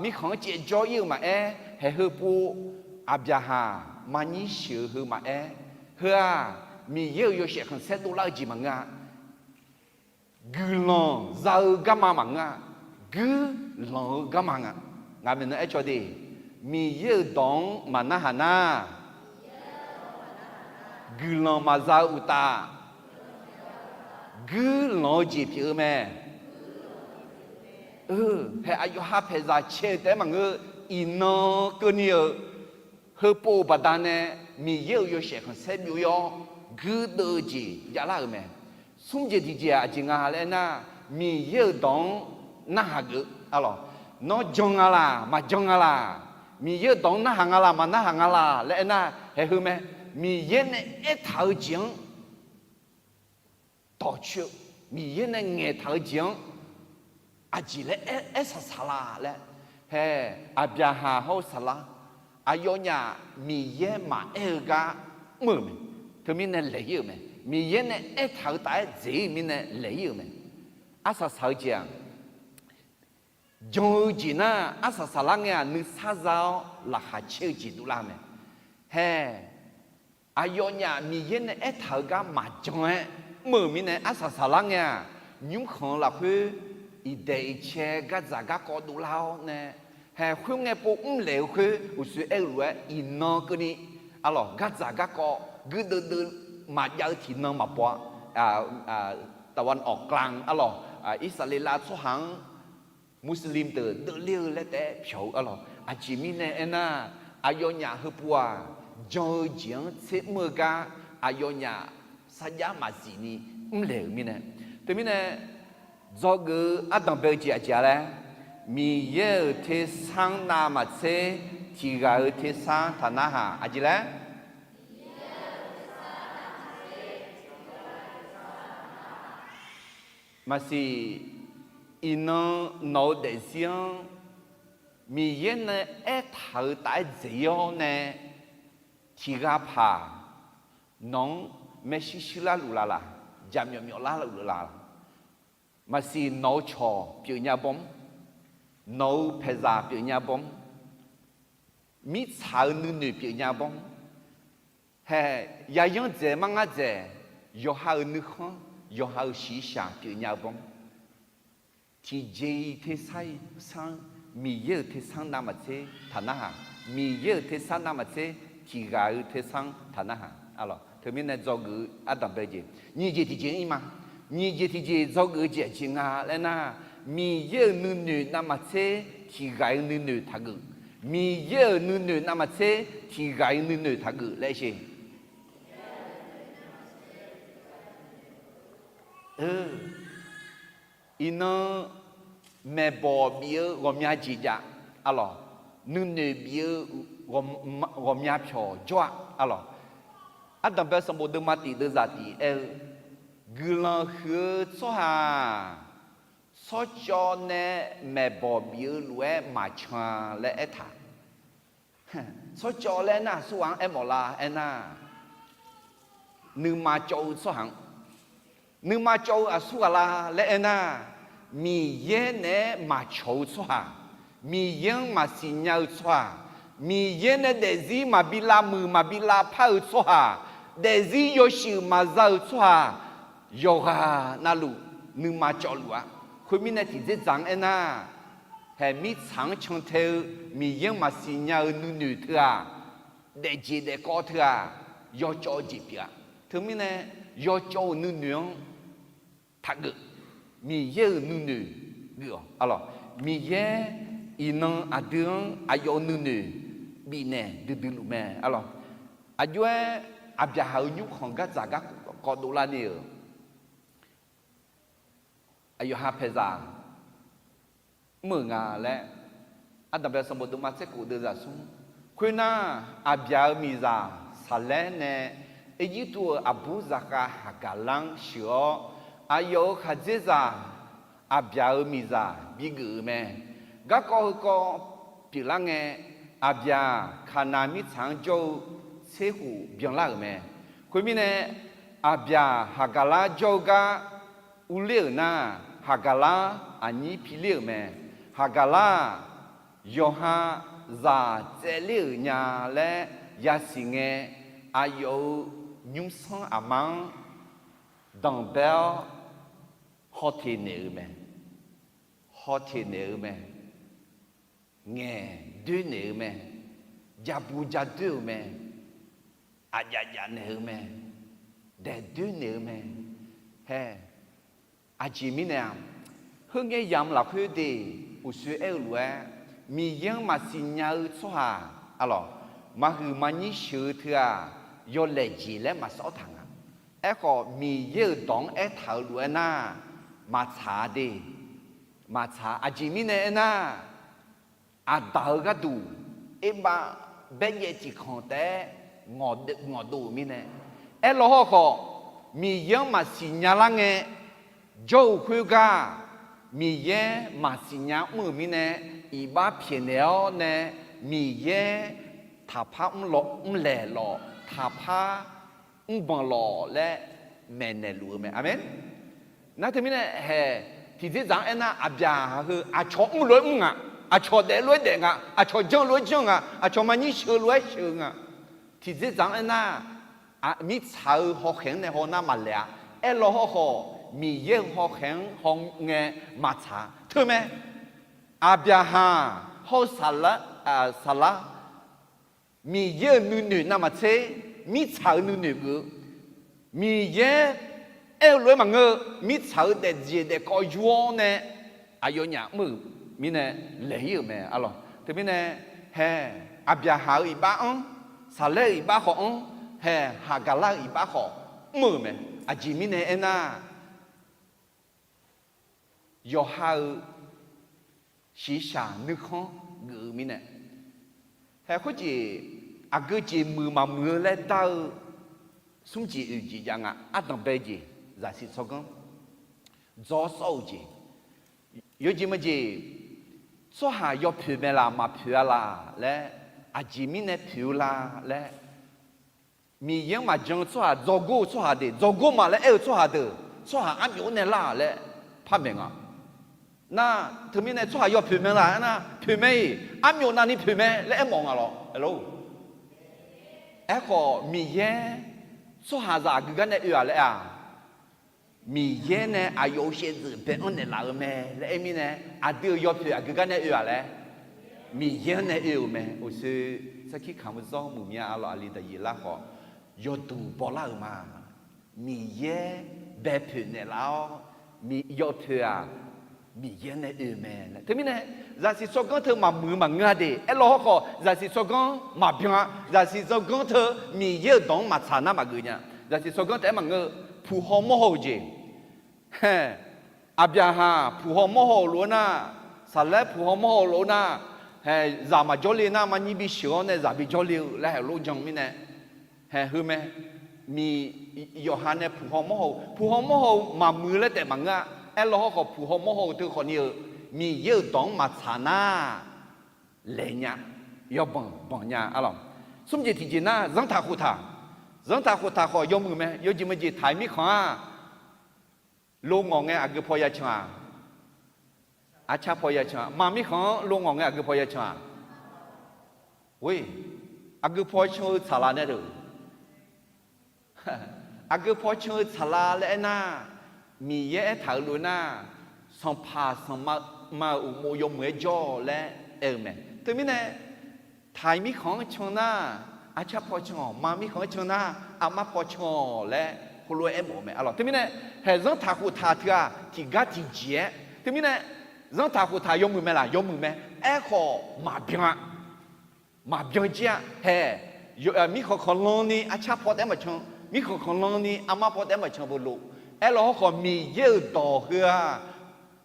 mirkhanq-anr caevjawr ir-eu maqaer, hae, heupov Aqbyaqhaq maqnyir sheuq-eu heu maqaer, heu-aq, Miqyaer-euq yawshaef khanqsaer dovlar-eu jeq maqngeur-a. Guiqlanq za-eu garma maqngeur-a. Guirlanq-eu garma nga. Ngaq maeqnan aer caw de, Miqyaer-euq dawq-anr maqnarhaq nar, guiqlanq maqza-eu uqtaf, guirlanq-eu jeq pyeuf-eu mae. Hae, aqyawf ha paeqzaq cae-eu taef-aer maqngeur, iqnan keuvni-euq heupov-eu baqdanae Miqyaer-euq yawshaef khanqsaer byov-ir-awr, guirdeuv-eu jeq javlar-euq mae. Smr jeq tiqjeq-aq aqjeq nga laer aernar, Miqyaer-euq dawq-anr narhaq geuf, arlawq, nawr jan nga laq, maqjan nga laq, Miqyaer-euq dawq-anr narhaq nga laq, maqnarhaq nga laq laer aernar, hae, heu mae. Miqyaer nae aertaq-eu jeq-anr dawqcoer-eu, Miqyaer nae ngaeqtaq-eu jeq-anr aqjeq laer aer, aer saqsaq la laer, hae, Aqbyaqhaq hawr-eu Saqlar, aqyawfnyaf Miqyaer maqaer-eu gar mr-euq mae. Teumirnae laeq-ir-euq mae. Miqyaer nae aertaq-eu taf-aer dzeq-ir-eu mirnae laeq-ir-euq mae. Arsaq saq-eu jeq-aq, jan-eu jeq nar, arsaq saqlar ngae-aq nuisar za-awr laqkhaq caer-eu jeq dovlar mae. Hae, aqyawfnyaf Miqyaer nae aertaq-eu gar maqjan-aer mr-euq mirnae, arsaq saqlar ngae-aq, nymrkhanq-eu lafkhoer iqdaeq iqcae gardzaq garkawv dovlar-awr nae, hae, khoerngae pov mrlaeq-eu khoer uqshoe aer-eu lof-aer iqnan keuvni, arlawq, gardzaq garkawv guirdeuv deuv maqjav-eu tiqnan maqbaw-a. ตะวันออกกลาง arlawq, Irsaqleqlav tsawrhaq-anr Muslim deuq deuvler-eu laer taef-aer pyawq-eu, arlawq, aqjeq mirnae aernar, aqyawfnyaf heupov-aq, jan-eu jeq-anr tser mr-eu gar aqyawfnyaf sarjax maqzif ni mrlaeq-euq mirnae. Teumirnae, dzawgeuf-eu ardanq bae-eu jeq aqjeq-a laer, Miqyaer-euq tersar navmaqtser tiq ghaq-euq tersar taqnarhaq. Aqjeq laer, maqsiq, iqnan nawq-eu daefzir-anr Miqyaer nae aertaq-euq taf-aer dzaeq-ir-awr nae, tiq ghaq paq nawq-anr maershuir shuir larluf laf laq, jaqmyawf myawf larluf laf laq. Maqsiq nawq-eu cawq pyeufnya bawr-anr, nawq-eu paeqzaq pyeufnya bawr-anr, mirtsaq-eu nuinoeq pyeufnya bawr-anr, hae, yayanr dzaeq mar ngar dzaeq, yawqha-euq nuikhanr, yawqha-euq shiqshaq pyeufnya-eu bawr-anr, tiqjeq-iq tersar-iq sanr, Miqyaer-euq tersar navmaqtser taqnarhaq. Miqyaer-euq tersar navmaqtser tiq ghaq-euq tersar taqnarhaq. Arlawq, teumirnae dzawgeuf-eu ardanq bae-eu jeq nyiq jeq tiqjeq-ir ma. Nyiq jeq tiqjeq dzawgeuf-eu jeq aqjeq nga laer nar, Miqyaer-euq nuinoeq navmaqtser tiq ghaq-euq nuinoeq taqgeuf. Miqyaer-euq nuinoeq navmaqtser tiq ghaq-euq nuinoeq taqgeuf laer sher. Iqnan maeqbawq bif-eu ghawqmya jeq jav, arlawq, nuinoeq bif-eu ghawqmya pyawq jawr-a, arlawq. Ardanq bae sanqbof deuvma tiq deuvzaq tiq aer-eu, guiqlanq huiq-eu tsawrhaq-aq, tsawrcawv nae maeqbawq bif-eu lof-aer maqcan-a laer aertaq. Tsawrcawv laer nar aqsurghaq-anr aermawf la aernar, nuima cawv-eu tsawrhaq-anr, nuima cawv-eu aqsurghaq la laer aernar, Miqyaer naeq-aer maqcawq-eu tsawrhaq, Miqyaer-anr maqsiq nya-eu tsawrhaq, Miqyaer nae daefzir maqbi lavmuiq maqbi lavpar-eu tsawrhaq, daefzir yawshuif maqza-eu tsawrhaq, yawqghaq navluf nuima cawvluf-a. Khoermirnae tiqdzerdzaq-anr aernar, hae, mirtsaq-anr cantae-eu Miqyaer-anr maqsiq nya-eu nuinoeq teu-aq, daefjeq daefkawv teu-aq, yawcawv-eu jeq pyeuf-a. Teumirnae yawcawv-euq nuinoeq-anr taqgeuf, Miqyaer-euq nuinoeq geuf-awq, arlawq. Miqyaer iqnan aqdui-anr aqyawf-euq nuinoeq bifnaeq duidui luf mae, arlawq. Aqjox-aer Aqbyaqhaq-euq nymrkhanq gardzaq garkawv dovlar ni-euq aqyawf ha paeqzaq mr-euq nga laer, ardanq bae sanqbof deuvma tser khof deuvzaq smr. Khoernar, Aqbyaq-euq miqzaq Saqlaer nae Ergirtuv-euq aqbur zaqkhav Haqgaqlar-anr sheuq-awr, aqyawf-euq khaqdzerzaq Aqbyaq-euq miqzaq bigeuf-euq mae. Garkawv heukawv pyeuflar ngae, Aqbyaq Kaqnav mirtsaq-anr jawr-eu tser khof byanlar-euq mae. Khoermirnae, Aqbyaq Haqgaqlar jawr-eu gar urler-euq nar, Haqgaqlar aqnyir piler-euq mae. Haqgaqlar-aq, yawqha zaq tsaevler-euq nya laer yasiq ngae, aqyawf-euq nymrsanr aqma-anr danqbae-awr hawteq naeq-eu mae. Hawteq naeq-eu mae. Ngaeq doer naeq-eu mae. Jabu jadoer-euq mae. Aqjaf jaf naeq-eu mae. Daeq doer naeq-eu mae. Hae, aqjeq mirnae-aq, heungae yamq lafkhoer de, uqshoe aer-eu lof-aer, Miqyaer-anr maqsiq nya-eu tsawrhaq, arlawq, maqhuiq maqnyir sheuq-eu teu-aq, yawlaeq jeq laer maqsawr taq nga. Aerkhawf, Miqyaer-euq dawq-anr aertaq-euq lof-aer nar, maqtsaq-a de. Maqtsaq. Aqjeq mirnae aernar, Aqdaq-euq gharduq, Erbav baerjaev tiqkanq taef-aer ngawqdov-euq mirnae, aerlaw hawrkhawf, Miqyaer-anr maqsiq nya lar ngae, jawr-eu khoergar, Miqyaer maqsiq nya mr-euq mirnae, iqbax pyaeqnaeq-awr nae, Miqyaer taqpar mrlaeq lawq, taqpar mrbanq lawq laer maeqnaeq luf-eu mae. Aqmeq. Nar teumirnae hae, tiqdzerdzaq-anr aernar, Aqbyaqhaq heu aqcawq mr lof-aer mr nga, aqcawq daef lof-aer daef nga, aqcawq janr lof-aer janr nga, aqcawq maqnyir sheuq lof-aer sheuq nga. Tiqdzerdzaq-anr aernar, mirtsaq-eu hawkhaeq-anr nae hawnar maqlaeq-a. Aerlaw hawrkhawf, Miqyaer-euq hawkhaeq-anr hawngae maqtsaq-a. Teumae, Aqbyaqhaq hawr-eu Saqlar, Saqlar, Miqyaer-euq nuinoeq navmaqtser, mirtsaq-euq nuinoeq geuf-eu, Miqyaer aer-eu lof-aer maqngeur-eu, mirtsaq-euq daefjeq daefkawv yur-awr nae, aqyawfnyaf mr-euq mirnae laeq-ir-euq mae, arlawq. Teumirnae, hae, Aqbyaqhaq-euq iqbax-anr, Saqlaer-euq iqbax khawf-anr, hae, haq gaqlar-eu iqbax khawf mr-euq mae. Aqjeq mirnae aernar, yawqha-euq shiqshaq nuikhanr geuf-eu mirnae, hae khoerjeq aqgeu jeq muiq maqmuiq-eu laer dar-eu smr jeq oeq jeq jav nga. Ardanq bae jeq, zaqsiq tsawrganr dzaw-awr sawr-eu jeq, yawjeq meujeq, tsawrhaq yawpoeq mae laq maqpoeq-a laq laer, aqjeq mirnae poeq-eu la laer, Miqyaer-anr maqjan-eu tsawrhaq, dzawgor-eu tsawrhaq deuq, dzawgor ma laer aer-eu tsawrhaq deuq, tsawrhaq armyawf-anr nae lar laer par maeq nga. Nar, teumirnae tsawrhaq yawpoeq mae laq aernar, poeq mae-iq, armyawf navni poeq mae laer aermawf nga lawr. Aerkhawf, Miqyaer tsawrhaqzaq aqgeu gar nae oe-aq laer-aq, Miqyaer nae aqyawf-euq shaevdzeuf bae-anr naeqlaf-eu mae laer aer mirnae, aqdui-euq yawpoeq aqgeu gar nae oe-aq laer, Miqyaer-anr nae oe-euq mae. Uqshoe sarkir kamq-eu zawr muiq mya arlawq, aqli daqyiq lar khawf, yawduq bawlar-euq ma. Miqyaer bae poeq naeqlaf-awr, yawpoeq-aq, Miqyaer nae oe-eu mae laer. Teumirnae, zaqsiq tsawrganr teu maqmuiq-eu maqngeur-a de. Aerlaw hawrkhawf, zaqsiq tsawrganr maqbyan-a. Zaqsiq tsawrganr teu Miqyaer-euq dawq-anr maqtsaq nar maqgeuf nya. Zaqsiq tsawrganr taef-aer maqngeur-eu, puq haw mawr haw-eu jeq, hae, Aqbyaqhaq puq haw mawr haw-euq lof-aer nar, saqlaer puq haw mawr haw-euq lof-aer nar, hae, zaq maqjawr le nar, marnyir bisheuq-awr nae zaq bijawr le-eu laer haeq lof jan mirnae, hae, heu mae. Miq, yawqha nae puq haw mawr haw-eu, puq haw mawr haw-eu maqmuiq laer taef maqngeur-a. Aerlaw hawrkhawf, puq haw mawr haw-eu teu khawfni-eu, Miqyaer-euq dawq-anr maqtsaq nar, laeq nya, yawbanq banq nya arlawq. Smr jeq tiqjeq nar, zanrtaq khoftaq. Zanrtaq khoftaq khawf yawmuiq mae. Yawjeq meujeq taq-iq mirkhanq-aq, lo ngawq ngae aqgeu paw ya can-aq, arcar paw ya can-aq, ma mirkhanq-anr lo ngawq ngae aqgeu paw ya can-aq, oe, aqgeu paw can-eu tsaqlaq nae deuq, aqgeu paw can-eu tsaqlaq laer aernar, Miqyaer aertaq-euq lof-aer nar, sanqpaq sanqma-euq uqmov yawmuiq-aer jawr-awq laer aer-eu mae. Teumirnae, taq-iq mirkhanq-anr can nar, arcar paw can-awq, ma mirkhanq-anr can nar, armar paw can-awq laer heulof-aer aermawf-eu mae arlawq. Teumirnae, haeq zanrtaq khoftaq teu-aq tiqgar tiqjeq-aer. Teumirnae, zanrtaq khoftaq yawmuiq mae laq, yawmuiq mae. Aerkhawf maqbyan-a. Maqbyan jir-a. Haeq, mirkhanq khanqlan ni arcar paw taef-aer maqcan, mirkhanq khanqlan ni armar paw taef-aer maqcan beu lof. Aerlaw hawrkhawf, Miqyaer-euq dawq heu-aq,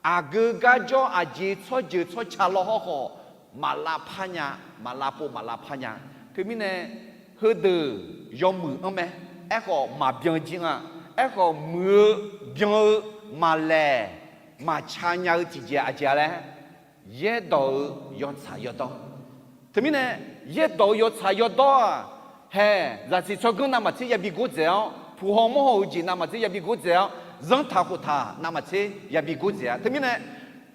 aqgeu garjawr aqjeq tsawrjeuq tsawrca law hawrkhawf, maq lavpar nya, maq lavpov maq lavpar nya. Teumirnae, heudeuq yawmuiq-anr mae. Aerkhawf maqbyan jir nga. Aerkhawf muiq-eu, byan-eu, maqlaeq maqca nya-eu tiqjeq aqjeq-a laer, yaerdawq-eu yawtsaq yawdawr. Teumirnae, yaerdawq-eu yawtsaq yawdawr-aq, haeq zaqsiq tsawrganr navmaqtser yabi gordzaeq-awr, puq haw mawr haw-eu jeq navmaqtser yabi gordzaeq-awr, zanrtaq khoftaq navmaqtser yabi gordzaeq-a. Teumirnae,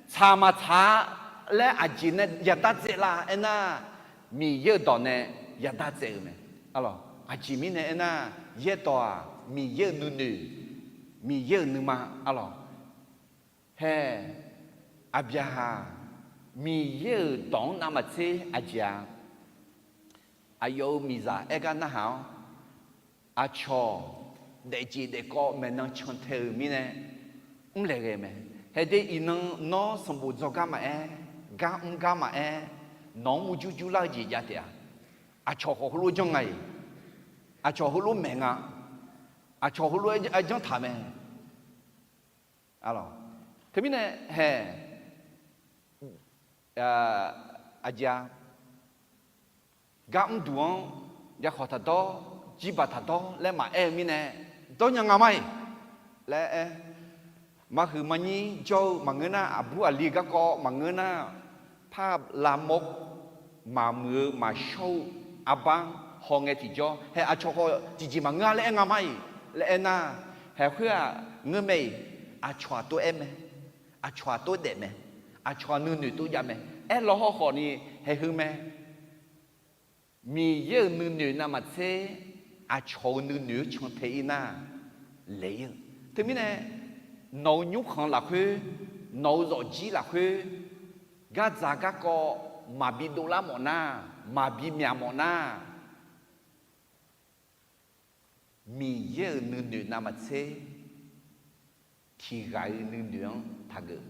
tsaq maqtsaq-a laer aqjeq nae yadar tsaev la aernar, Miqyaer-euq dawq nae yadar tsaev-euq mae. Arlawq, aqjeq mirnae aernar, yaerdawq-aq Miqyaer-euq nuinoeq, Miqyaer-euq nuima arlawq. Haeq, Aqbyaqhaq Miqyaer-euq dawq-anr navmaqtser aqjeq-a. Aqyawf-euq miqzaq aer gar narhaq-awr, aqcawq daefjeq daefkawv maeqnan cantae-euq mirnae, mrlaeq ghae mae. Haeq de iqnan nawr sanqbof dzawgar maqaer, gar mr gar maqaer, nawq-anr murjur jurlar-eu jeq jav taef-a. Aqcawq khawf heulof janr nga-iq, aqcawq heulof maeq nga, aqcawq heulof-aer janr taq mae. Teumirnae haeq, aqjeq-a, gar mrduq-anr yakhawq taqdawr, jirbaq taqdawr laer maqaer-eu mirnae, dawrnya nga ma-iq laer aer. Marhuiq marnyir jawr-eu maqngeur nar, aqbur aqli garkawv maqngeur nar, par lavmawr, maqmuiq-eu maqshawr-eu arbar-anr hawngae tiqjawr, haeq aqcawq khawf tiqjeq maqngeur-a laer aer nga ma-iq laer aernar, haeq khoer-aq ngeurmae-iq, aqcawq-aq tov-aer mae, aqcawq-aq tov daef mae, aqcawq-aq nuinoeq tov jav mae. Aerlaw hawrkhawf ni haeq heu mae. Miqyaer-euq nuinoeq navmaqtser aqcawq-euq nuinoeq-anr cantae-ir nar, laeq-ir-eu. Teumirnae, nawq-euq nymrkhanq lafkhoer, nawq-euq zawqjir lafkhoer, gardzaq garkawv maqbi dovlar mawf nar, maqbi myaq mawf nar, Miqyaer-euq nuinoeq navmaqtser tiqghaq-euq nuinoeq-anr taqgeuf.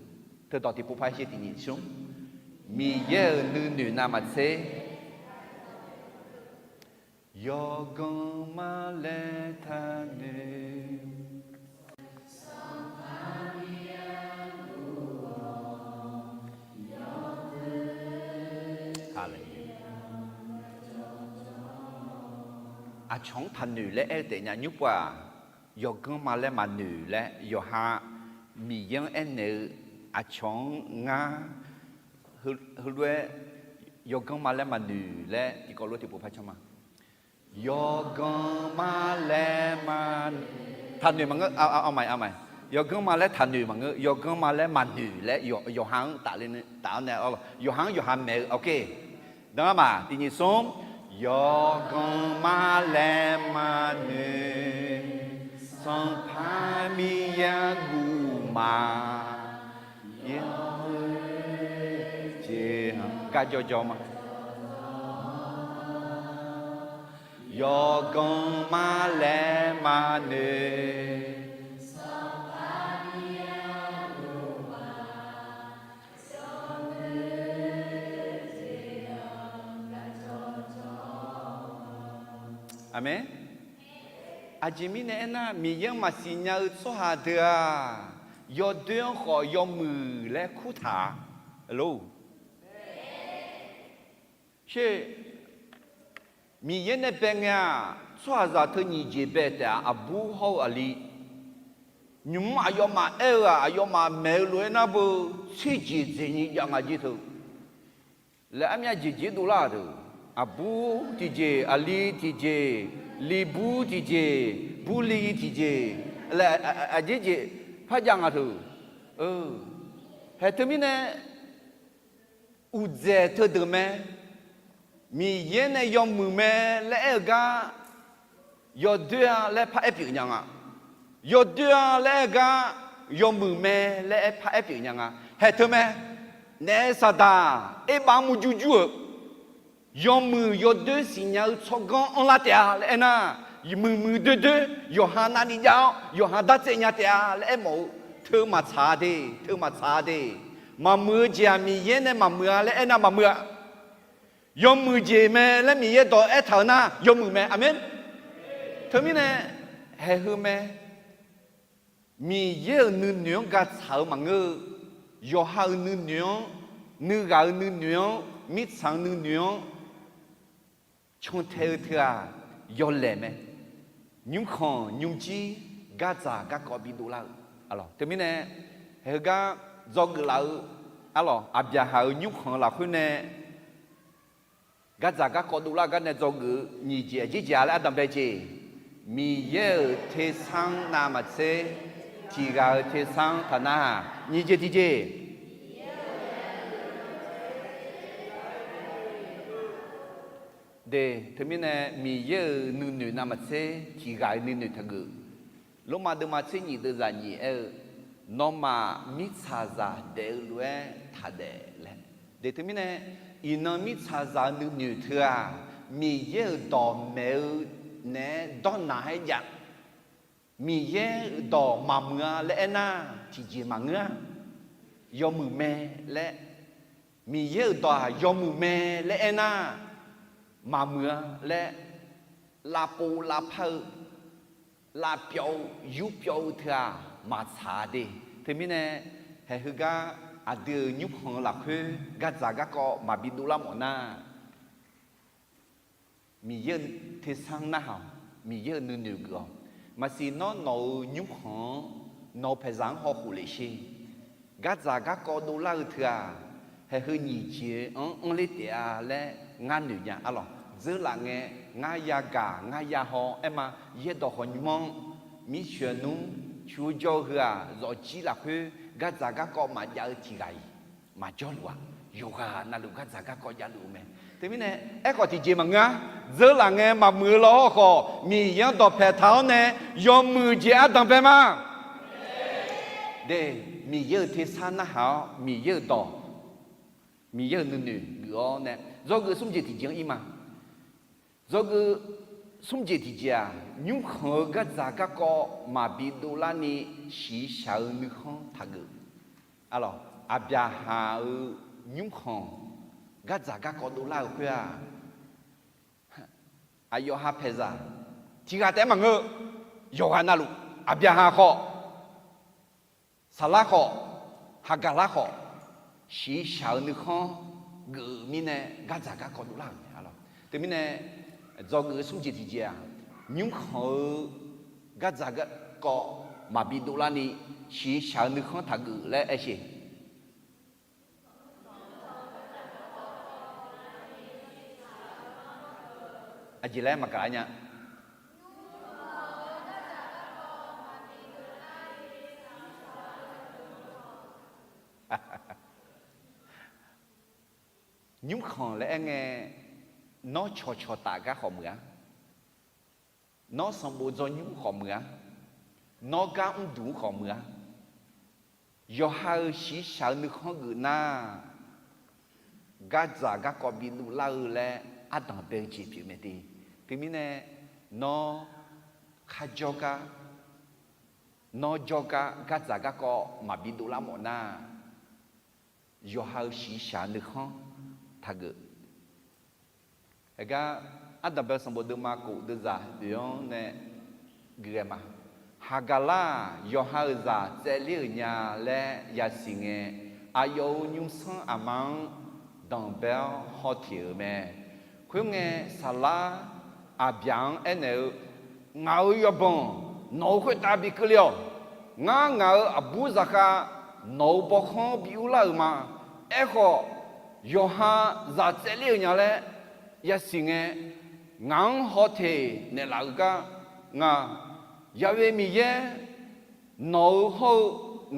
Teudawq tiqpov par sher tiqnyif smr. Miqyaer-euq nuinoeq navmaqtser Yawqganq ma laer taqnoeq. Aqcawq-anr taqnoeq laer aer-eu taef nya nymr pov-aq, yawqganq ma laer maqnoeq laer yawqha Miqyaer-anr aernaeq-eu aqcawq-anr ngar heulof-aer yawqganq ma laer maqnoeq laer tiqkawv lof tiqpov par can ma. Yawqganq ma laer ma, taqnoeq maqngeur, a, a, a, yawqganq ma laer taqnoeq maqngeur, yawqganq ma laer maqnoeq laer yawqha-anr tafler taf-awr nae, yawqha-anr yawqha maeq-eu, ok. Danma tiqnyiq smr, yawqganq ma laer maqnoeq, Sanqpaq Miqyaer guv ma, jeq gaq jawrjawr ma. Yawqganq ma laer maqnoeq. Aqmeq. Aqjeq mirnae aernar, Miqyaer-anr maqsiq nya-eu tsawrhaq deuq-aq, yawdoer-anr khawf yawmuiq laer kurtaq-a. Sher, Miqyaer nae bae ngae-aq, tsawrhaqzaq teu nyiq jeq bae taef-a. Aqbur hawr-eu aqli. Nymq-mr aqyawfmaf aer-eu-aq, aqyawfmaf maeq-eu lof-aer nar beu, tser jeq dzaeqni jav nga jer teu. Laer armyav jeq jeq dovlar-aq teu. Aqbur tiqjeq, aqli tiqjeq, li bur tiqjeq, bur li tiqjeq, laer aqjeq jeq par jav nga teu. Haeq teumirnae, uqdzaeq teudeuq mae. Miqyaer nae yawmuiq mae laer aer-eu gar, yawdoer-a laer paraer pyeuf nya nga. Yawdoer-a laer aer-eu gar, yawmuiq mae laer aer paraer pyeuf nya nga. Haeq teu mae. Naef saqdaq erbav-anr murjur jur-euq, yawmuiq yawdoer siqnya-eu tsawrganr anrlar taef-a laer aernar, muiqmuiq doerdoer yawqha navni jav-awr yawqha dartsaev nya taef-a laer aermawf-eu, teu maqtsaq-a de, teu maqtsaq-a de. Maqmuiq-eu jeq-aq Miqyaer nae maqmuiq-a laer aernar maqmuiq-a. Yawmuiq jeq mae laer Miqyaer dawq aertaq-eu nar yawmuiq mae. Aqmeq. Teumirnae, haeq heu mae. Miqyaer-euq nuinoeq-anr gaqtsaq-eu maqngeur-eu, yawqha-euq nuinoeq-anr, nuighaq-euq nuinoeq-anr, mirtsaq-euq nuinoeq-anr cantae-eu teu-aq, yawlaeq mae. Nymrkhanq nymrjir gardzaq garkawv bidov lar-eu. Teumirnae, heugar dzawgeuf laf-eu, arlawq, Aqbyaqhaq-euq nymrkhanq-eu lafkhoer nae gardzaq garkawv dovlar-eu gar nae dzawgeuf-eu nyiq jeq aqjeq jeq-a laer ardanqbae jeq. Miqyaer-euq tersar-anr navmaqtser, tiq ghaq-euq tersar-anr taqnar-aq nyiq jeq tiqjeq. De, teumirnae Miqyaer-euq nuinoeq navmaqtser tiq ghaq-euq nuinoeq taqgeuf. Lormav deuvma tser nyiq deuvzaq nyiq aer-eu, nawmaf mirtsaqzaq daef-eu lof-aer taqdaef laer. De teumirnae, iqnan mirtsaqzaq-eu nuinoeq teu-aq, Miqyaer-euq dawq maeq-eu naeq-aer dawrnaq-aer jav. Miqyaer-euq dawq maqmuiq-a laer aernar, tiqjeq maqngeur-a. Yawmuiq mae laer, Miqyaer-euq dawq-aq yawmuiq mae laer aernar, maqmuiq-a laer, lavpov lavpar-eu, lavpyawv-eu, yurpyawv-eu teu-aq maqtsaq-a de. Teumirnae, haeq heugar aqdui-euq nymrkhanq-eu lafkhoer gardzaq garkawv maqbi dovlar mawf nar, Miqyaer-euq tersar-anr narhaq-awq. Miqyaer-euq nuinoeq geuf-awq. Maqsiq nawr nawq-euq nymrkhanq-anr, nawq-euq paeqzaq-anr hawkhof lef sher. Gardzaq garkawv dovlar-eu teu-aq, haeq heu nyiq jeq-anr anrler taef-a laer ngar noeq nya arlawq. Dzeurlaf ngae, ngar yagaq ngar yahaw aerma, yaerdawq khawqnymr-anr, mircoeq nmr, coq-eu jawr-eu heu-aq, zawqjir lafkhoer gardzaq garkawv maqjav-eu tiq ghaq-iq maqjawrluf-a. Yawqghaq navluf gardzaq garkawv javluf-eu mae. Teumirnae, aerkhawf tiqjeq maqngeur-a. Dzeurlaf ngae maqmuiq-eu law hawrkhawf, Miqyaer-anr dawqpae taq-awr nae yawmuiq jeq ardanqbae ma. De, Miqyaer-euq tersar narhaq-awr Miqyaer-euq dawq, Miqyaer-euq nuinoeq geuf-awr nae, dzawgeuf smr jeq tiqjeq-anr ir ma. Dzawgeuf smr jeq tiqjeq-aq, nymrkhanq-eu gardzaq garkawv maqbi dovlar ni shiqshaq-eu nuikhanr taqgeuf. Arlawq, Aqbyaqhaq-euq nymrkhanq gardzaq garkawv dovlar-euq khoer-aq, Aqyawf ha paeqzaq tiqghaq taef-aer maqngeur-eu, yawqghaq navluf, Aqbyaqhaq khawf, Saqlar khawf, Haqgaqlar khawf, shiqshaq-eu nuikhanr geuf-euq mirnae gardzaq garkawv dovlar-euq mae. Teumirnae dzawgeuf-eu smr jeq tiqjeq-aq, nymrkhanq-eu gardzaq garkawv maqbi dovlarni, shiqshaq-eu nuikhanr taqgeuf laer aer sher. Aqjeq laer maqgaq nya. Nymrkhanq laer aer ngae, nawr cawqcawq taf gar khawf meuq-ar, nawr sanqbof dzawnymr khawf meuq-ar, nawr gar mrduq-anr khawf meuq-ar, yawqha-euq shiqshaq-eu nuikhanr geuf nar, gardzaq garkawv bi dovlar-eu laer ardanq bae-eu jeq pyeuf mae de. Teumirnae, nawr kharjawr gar, nawr jawrgar gardzaq garkawv maqbi dovlar mawf nar, yawqha-euq shiqshaq-eu nuikhanr taqgeuf. Aergar, ardanq bae-eu sanqbof deuvma kof deuvzaq oeq-anr nae geuf ghae ma. Haqgaqlar-aq, yawqha-euq zaq tsaevler-euq nya laer yasiq ngae, aqyawf-euq nymrsanr aqma-anr danqbae-awr hawteq-euq mae. Khoerngae, Saqlar Aqbyaq-anr aernaeq-eu, Ngaq-euq yawbanq nawq-euq khoertav bi keuvle-awq. Ngar ngaq-euq aqbur zaqkhav nawq-euq bawkhanr bi urlar-euq ma. Aerkhawf, yawqha zaq tsaevler-euq nya laer yasiq ngae, ngaq-anr hawteq naeqlaf-euq gar nga. Ya'we Miqyaer nawq-euq hawr-eu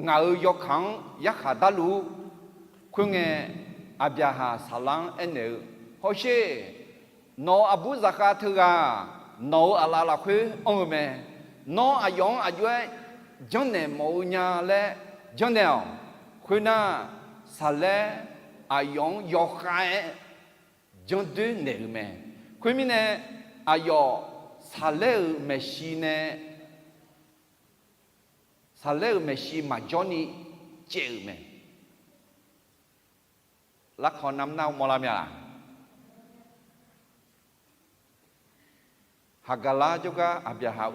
ngaq-euq yawkaq-anr yarkhaq darluf-ur. Khoerngae, Aqbyaqhaq Saqlar-anr aernaeq-eu, Hawsher, nawq-euq aqbur zaqkhav teughaq nawq-euq aqlaf lafkhoer anr-eu mae. Nawr aqyawf-anr aq jov-aer janrnaeq mawf-eu nya laer janrnaeq-awq. Khoernar, Saqlaer aqyawf-anr yawkhav-aer janrdoer naeq-euq mae. Khoermirnae, aqyawf Saqlaer-euq maeqshi nae, Saqlaer-euq maeqshi maqjawr ni caev-euq mae. Larkawq navmar mawrlar mya laq? Haqgaqlar jawrgar Aqbyaqhaq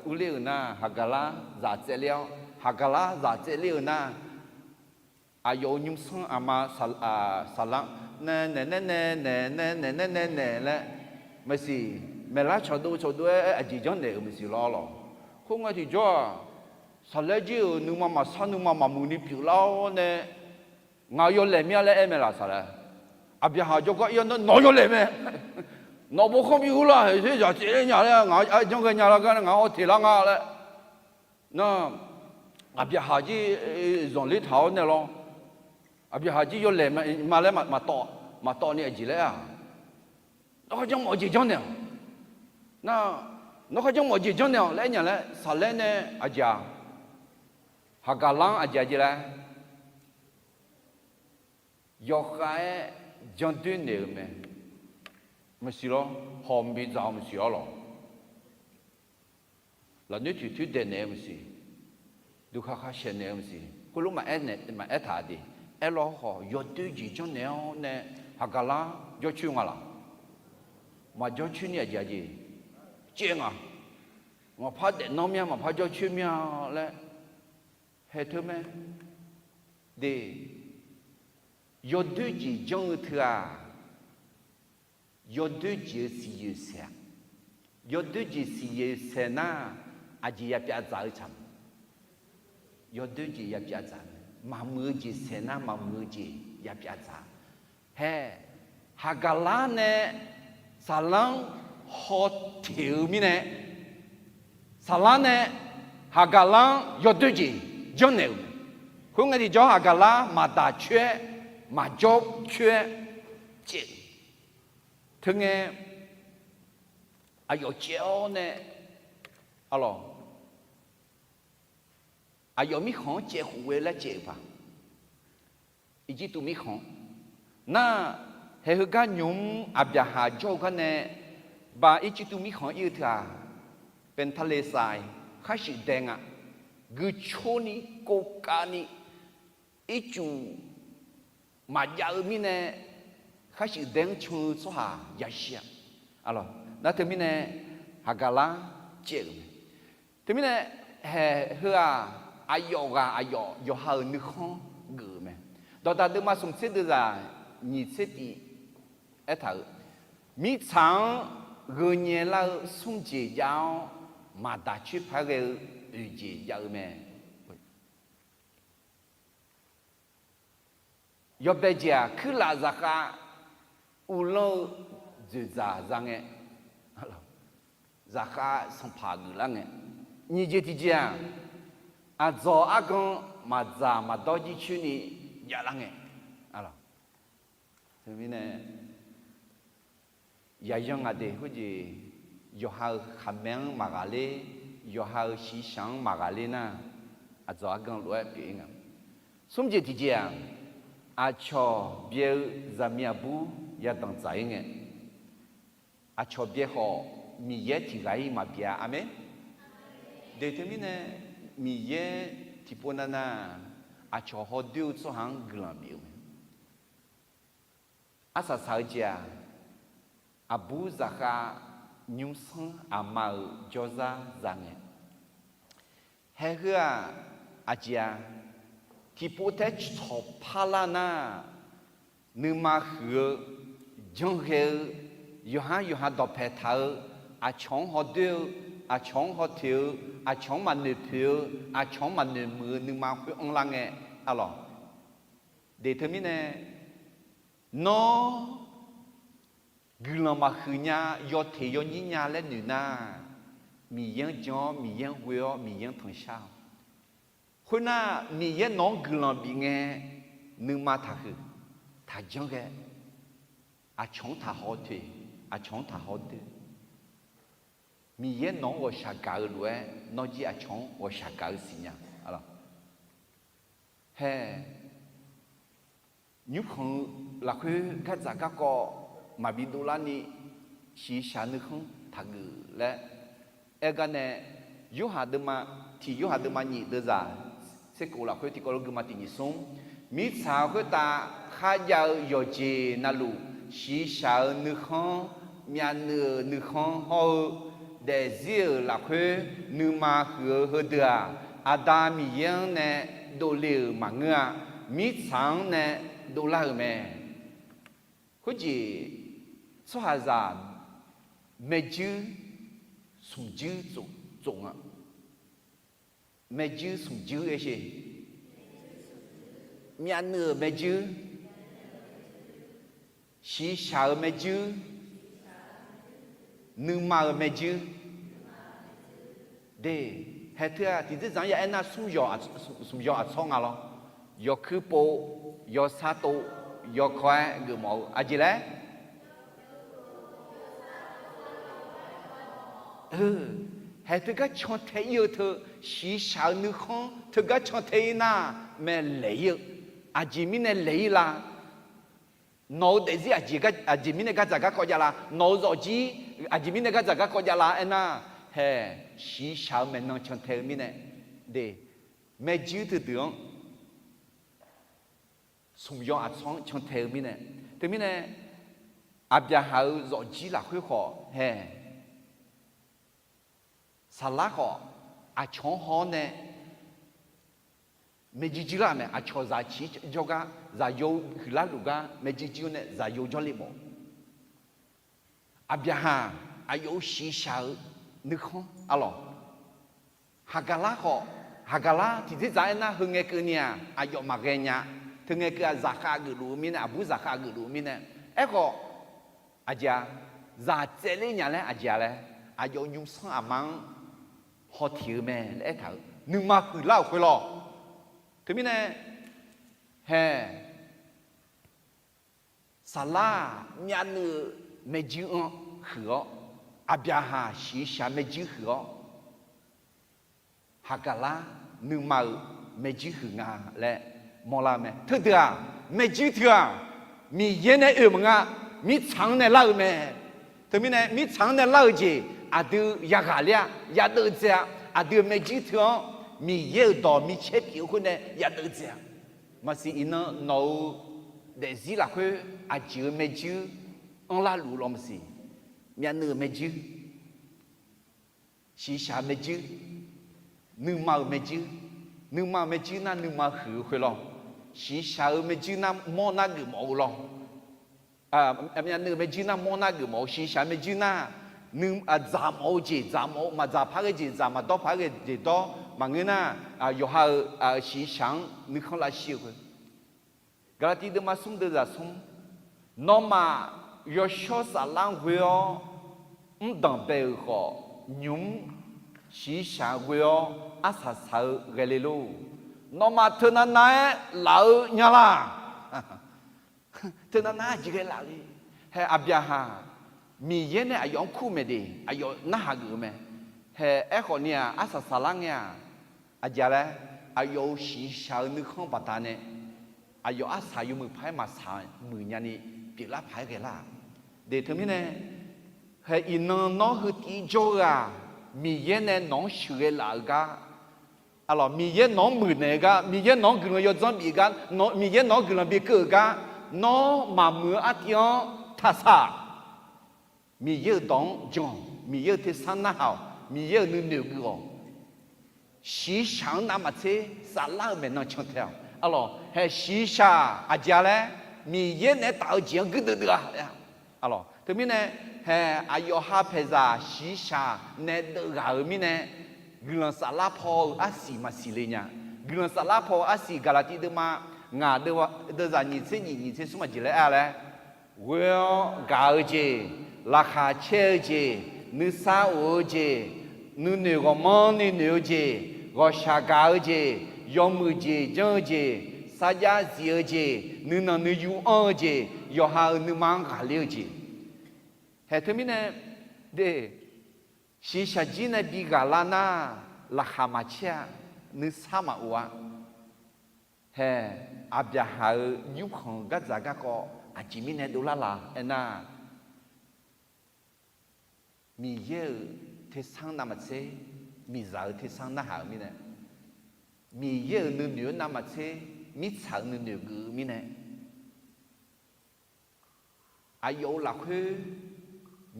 urler-euq nar, Haqgaqlar zaq tsaevler-awr, Haqgaqlar zaq tsaevler-euq nar, aqyawf-euq nymrsanr aqma Saqlar nae naeq nae nae naeq nae naeq nae nae naeq laer, maeqsiq maeqlar cawqdov cawqdov-aer aqjeq janrnaeq-euq maeqsiq lawr lawq. Khoerngae tiqjawr-aq, Saqlaer jir-euq nuima maqsar nuima maqmuiq ni pyeuflar-awr nae, Ngaq-euq yawlaeq mir-a laer aer mae laq Saqlaer. Aqbyaqhaq jawrgar ir-awr nar, Nawq-euq yawlaeq mae. Nawq-euq bawkhanr bi urlar-euq zaq tsaevler nya laer ngaq-anr janr ghae nya lar gar nae ngaq-anr hawteq lar nga laer. Nar, Aqbyaqhaq jir zanqler taq-awr nae lawr. Aqbyaqhaq jir yawlaeq ma laer maqtawv, maqtawv ni aqjeq laer-aq, Nawr kharjanr mawf-eu jeq janrnaeq-awq. Nar, nawr kharjanr mawf-eu jeq janrnaeq-awq laer aer nya laer Saqlaer nae aqjeq-aq, Haqgaqlar-anr aqjeq-aq jeq laer yawkhav-aer janrdoer naeq-euq mae. Maqsiq lawr, hawq mqbi dzaq-eu maqsiq-awr lawq. Lafnoer toeqtoer daeqnaeq-eu maqsiq, duqkhaq khar shaeqnaeq-eu maqsiq, khoerlof maqaer taq de. Aerlawr khawf yawdoer jeq janrnaeq-awr nae Haqgaqlar jawrcoer nga laq? Maqjawr coer ni aqjeq-aq jeq, caev nga. Maqpar daefnanr mir-a, maqpar jawrcoer mir-a laer haeq teu mae. De, yawdoer jeq janr-eu teu-aq, yawdoer jeq-eu siqyoeq saeq-a. Yawdoer jeq siqyoeq saeq nar, aqjeq yapyav dzaq-eu tsaq. Yawdoer jeq yapyav dzaq-a. Maqmuiq-eu jeq saeq nar, maqmuiq-eu jeq yapyav dzaq-a. Hae, Haqgaqlar nae Saqlar-anr hawteq-eu mirnae, Saqlar nae Haqgaqlar-anr yawdoer jeq janrnaeq-euq mae. Khoerngae tiqjawr Haqgaqlar maqdaq coer-aer, maqjawr coer-aer caev-eu. Teungae, aqyawf caev-awr nae, aqlawq, aqyawf mirkhanq-anr caev khof ghae laer caev-euq paq. Irjirtuv mirkhanq-anr nar, haeq heugar nymq-mr Aqbyaqhaq jawr-eu gar nae, ba Irjirtuv mirkhanq-anr ir-eu teu-aq, Paeqtaqleqsaq khar shuif dae nga. Guicoer ni, kovkav ni, ircuf maqjav-eu mirnae, khar shuif dae-anr can-eu tsawrhaq yashir-a. Aqlawq, Nar teumirnae Haqgaqlar caev-euq mae. Teumirnae haeq heu-aq, aqyawf ghaq aqyawf yawqha-euq nuikhanr geuf-euq mae. Dawqdaq deuvma smq tser deuvzaq nyiq tser tif aertaq-euq, mirtsaq-anr gheu nyaelar-eu smr jeq jav-awr, maqdaq coer paq-aer ghae-eu oeq jeq jav-eu mae. Yawbae jeq-aq, kuirlaf zaqkhav uvlanr-eu dzoeqdzaq za ngae, zaqkhav sanqpaq geuflar ngae, nyiq jeq tiqjeq-aq, aqdzawq argan maqdzaq maqdawr jircoer ni javlar ngae, teumirnae yaqyan ngaq de khoerjeq, yawqha-euq khaqmae-anr maqghaqler, yawqha-euq shiqshaq-anr maqghaqler nar, aqdzawq argan lof-aer pyeuf-ir nga. Smr jeq tiqjeq-aq, aqcawq byae-eu zaqmiq aqbur yadanq dzaq-ir ngae, aqcawq byae khawf Miqyaer tiq ghaq-ir maqbyav-a. Aqmeq. De teumirnae Miqyaer tiqpov navnav aqcawq hawdoer-eu tsawrhaq-anr guiqlanq bif-eu mae. Arsaq saq-eu jeq-aq, aqbur zaqkhav nymrsanr aqma-euq jawrzar za ngae, haeq heu-aq, aqjeq-a, tiqpov taef-aer cawq parlar nar, nuima huiq-eu, janrghae-eu, yawqhar yawqha dawqpae taq-eu, aqcawq-anr hawdoer-eu, aqcawq-anr hawtoeq-eu, aqcawq-anr maqnoeq poeq-eu, aqcawq-anr maqnoeq muiq-eu nuima khoer anrlar ngae, arlawq. De teumirnae, nawr guiqlanq maqhuiq nya, yawteq yawnyir nya laer noeq nar, Miqyaer-anr jan-awr, Miqyaer-anr ghoe-awr, Miqyaer-anr tanqshar-awq. Khoernar, Miqyaer nawq-anr guiqlanq bif ngae, nuima taqhuiq, taqjanr ghae, aqcawq-anr taqhaw toeq, aqcawq-anr taqhaw doer. Miqyaer nawq-anr ghawqshaq gaq-eu lof-aer, nawr jir aqcawq-anr ghawqshaq gaq-eu siqnya. Haeq, nymrkhanq-eu lafkhoer gardzaq garkawv maqbi dovlarni, shiqshaq nuikhanr taqgeuf laer aer gar nae, Yorhaq deuvma, tiq Yorhaq deuvma nyiq deuvzaq tserkhof lafkhoer tiqkawv lof guima tiq nyiq smr, mirtsaq khoertav kharjav-eu yawqjeq navluf, shiqshaq-eu nuikhanr, myavnuiv-euq nuikhanr hawr-eu, daefzir-euq lafkhoer nuima huiq-eu heudeuq-aq, Aqda Miqyaer-anr nae dovle-euq maqngeur-a. Mirtsaq-anr nae dovlar-euq mae. Khoerjeq tsawrhaqzaq maerjuir smqjuir tsof nga. Maerjuir smqjuir aer sher. Myavnuiv-euq maerjuir, shiqshaq-euq maerjuir, nuima-euq maerjuir. De, haeq teu-aq tiqdzer dzaq-anr ya aernar smr yawq aq, smq yawq aqtsawr nga lawr. Yawkuir pov, yawsar tov, yawkawr-aer geufmawf-eu aqjeq laer Haeq teugar cantae ir-eu teu, shiqshaq-eu nuikhanr teugar cantae ir nar, mae laeq ir-eu. Aqjeq mirnae laeq ir la? Nawq-eu daefzir aqjeq mirnae gardzaq garkawv jav la? Nawq-eu zawqjir aqjeq mirnae gardzaq garkawv jav la aernar, haeq shiqshaq-eu maeqnan cantae-eu mirnae, de, maerjuir teudeuq-anr, smq yawq aqtsawr-anr cantae-eu mirnae, teumirnae Aqbyaqhaq-euq zawqjir lafkhoer khawf haeq, saqlar khawf aqcawq-anr haw-awr nae maerjuir juir lar mae. Aqcawq zaq ciq jawrgar, zaqyo huiqlar luf gar maerjuir juir-awr nae zaqyo jawrle mawf. Aqbyaqhaq aqyawf-euq shiqshaq-eu nuikhanr arlawq. Haqgaqlar khawf, Haqgaqlar tiqdzer dzaq-aer nar heu ngae keuvni-aq aqyawf maqghae nya. Teu ngae keuv-aq zaqkhav geufluf-eu mirnae, aqbur zaqkhav geufluf-eu mirnae. Aerkhawf, aqjeq-a, zaq tsaevler nya laer aqjeq-a laer, aqyawf nymrsanr aqma-anr hawteq-eu mae laer aertaq-euq nuima huiqlar-euq khoer lawr. Teumirnae, haeq, saqlar-aq myavnuiv-eu maerjuir-anr huiq-awr, Aqbyaqhaq shiqshaq maerjuir huiq-awr, Haqgaqlar nuima-euq maerjuir huiq nga laer mawrlar-eu mae. Teudeuq-aq, maerjuir teu-aq, Miqyaer nae oe-euq maqnga, mirtsaq-anr nae lar-eu mae. Teumirnae mirtsaq-anr nae lar-eu jeq aqdui yaghaq ler-a, yadeuv dzae-a. Aqdui-euq maerjuir teu-anr Miqyaer-euq dawq micaer pyeuf-eu khoer nae yadeuv dzae-a. Maqsiq iqnan nawq-euq daefzir lafkhoer aqjeq-euq maerjuir anrlar luf-eu lawr maqsiq. Myavnuiv-euq maerjuir, shiqshaq-eu maerjuir, nuima-euq maerjuir. Nuima-euq maerjuir nar nuima huiq-eu khoer lawr. Shiqshaq-eu maerjuir nar mawr nar geufmawf-eu lawr. Myavnuiv-euq maerjuir nar mawr nar geufmawf-eu, shiqshaq maerjuir nar, dzaq mawf-eu jeq dzaq mawf-eu, maqdzaq par ghae jeq dzaq, maqdawr par ghae jeq dawr. Maqngeur nar, yawqha-euq shiqshaq-anr nuikhanr lavshir-eu khoer. Gaqlaqtiv deuvma smr deuvzaq smr, nawmaf yawshawr saflar-anr ghoe-awr, mrdanq bae-euq khawf, nymq-mr shiqshaq ghoe-awr arsaq saq-eu ghae le lor. Nawmaf teunav nav-aer laf-eu nya laq? Teunav nav-aer aqjeq ghae laf le. Hae, Aqbyaqhaq Miqyaer nae aqyawf-anr kur maeq de, aqyawf narhaq geuf-eu mae. Hae, aerkhawf ni-aq, arsaq saqlar ngae-aq, aqjeq laer, aqyawf-euq shiqshaq-eu nuikhanr baqdanae, aqyawf arsaq yawmuiq paq-aer maqsaq muiq nyani pyeuflar paq-aer ghae lar-aq. De teumirnae, hae, iqnan nawr heu tiv jawr-eu-aq, Miqyaer nae nawq-anr sheuqghae laf-eu gar, Miqyaer nawq-anr muiqnaeq-eu gar, Miqyaer nawq-anr guiqlanq yawdzanr bif-eu gar, Miqyaer nawq-anr guiqlanq bikeuv-euq gar, nawr maqmuiq-eu artiv-anr taqsaq. Miqyaer-euq dawq-anr jan-awq. Miqyaer-euq tersar narhaq-awq. Miqyaer-euq nuinoeq geuf-awq. Shiqshaq-anr navmaqtser saflar-eu maeqnan cantae-awq. Arlawq, hae shiqshaq aqjeq laer, Miqyaer naeq-aer taf-eu jeq-anr guirdeuv deuv-a. Arlawq, teumirnae, hae aqyawf ha paeqzaq shiqshaq nae deuvghaq-euq mirnae, guiqlanq saflar paw-eu arsiq maqsiq le nya. Guiqlanq saflar paw-eu arsiq Gaqlaqtiv deuvma ngaq deuvzaq nyiq tser nyiq nyiq tser smr aqjeq laer aer-a laer, ghoe-awr gaq-eu jeq, laqkhaq caer-eu jeq, nuisar of-eu jeq, nuinoeq ghawqmanrni noeq-eu jeq, ghawqshaq gaq-eu jeq, yawmuiq jeq janr-eu jeq, sarjax zif-eu jeq, nuinanq nuiyu anr-eu jeq, yawqha-euq nuima-anr ghaqler-eu jeq. Hae teumirnae, de, shiqshaq jir nae bi ghaqlar nar, laqkhaq maqcaer-a, nuisar maqof-a. Hae, Aqbyaqhaq-euq nymrkhanq-eu gardzaq garkawv aqjeq mirnae dovlar la aernar, Miqyaer-euq tersar navmaqtser, miqzaq-euq tersar narhaq-euq mirnae, Miqyaer-euq nuinoeq-anr navmaqtser, mirtsaq-euq nuinoeq geuf-eu mirnae, aqyawf-euq lafkhoer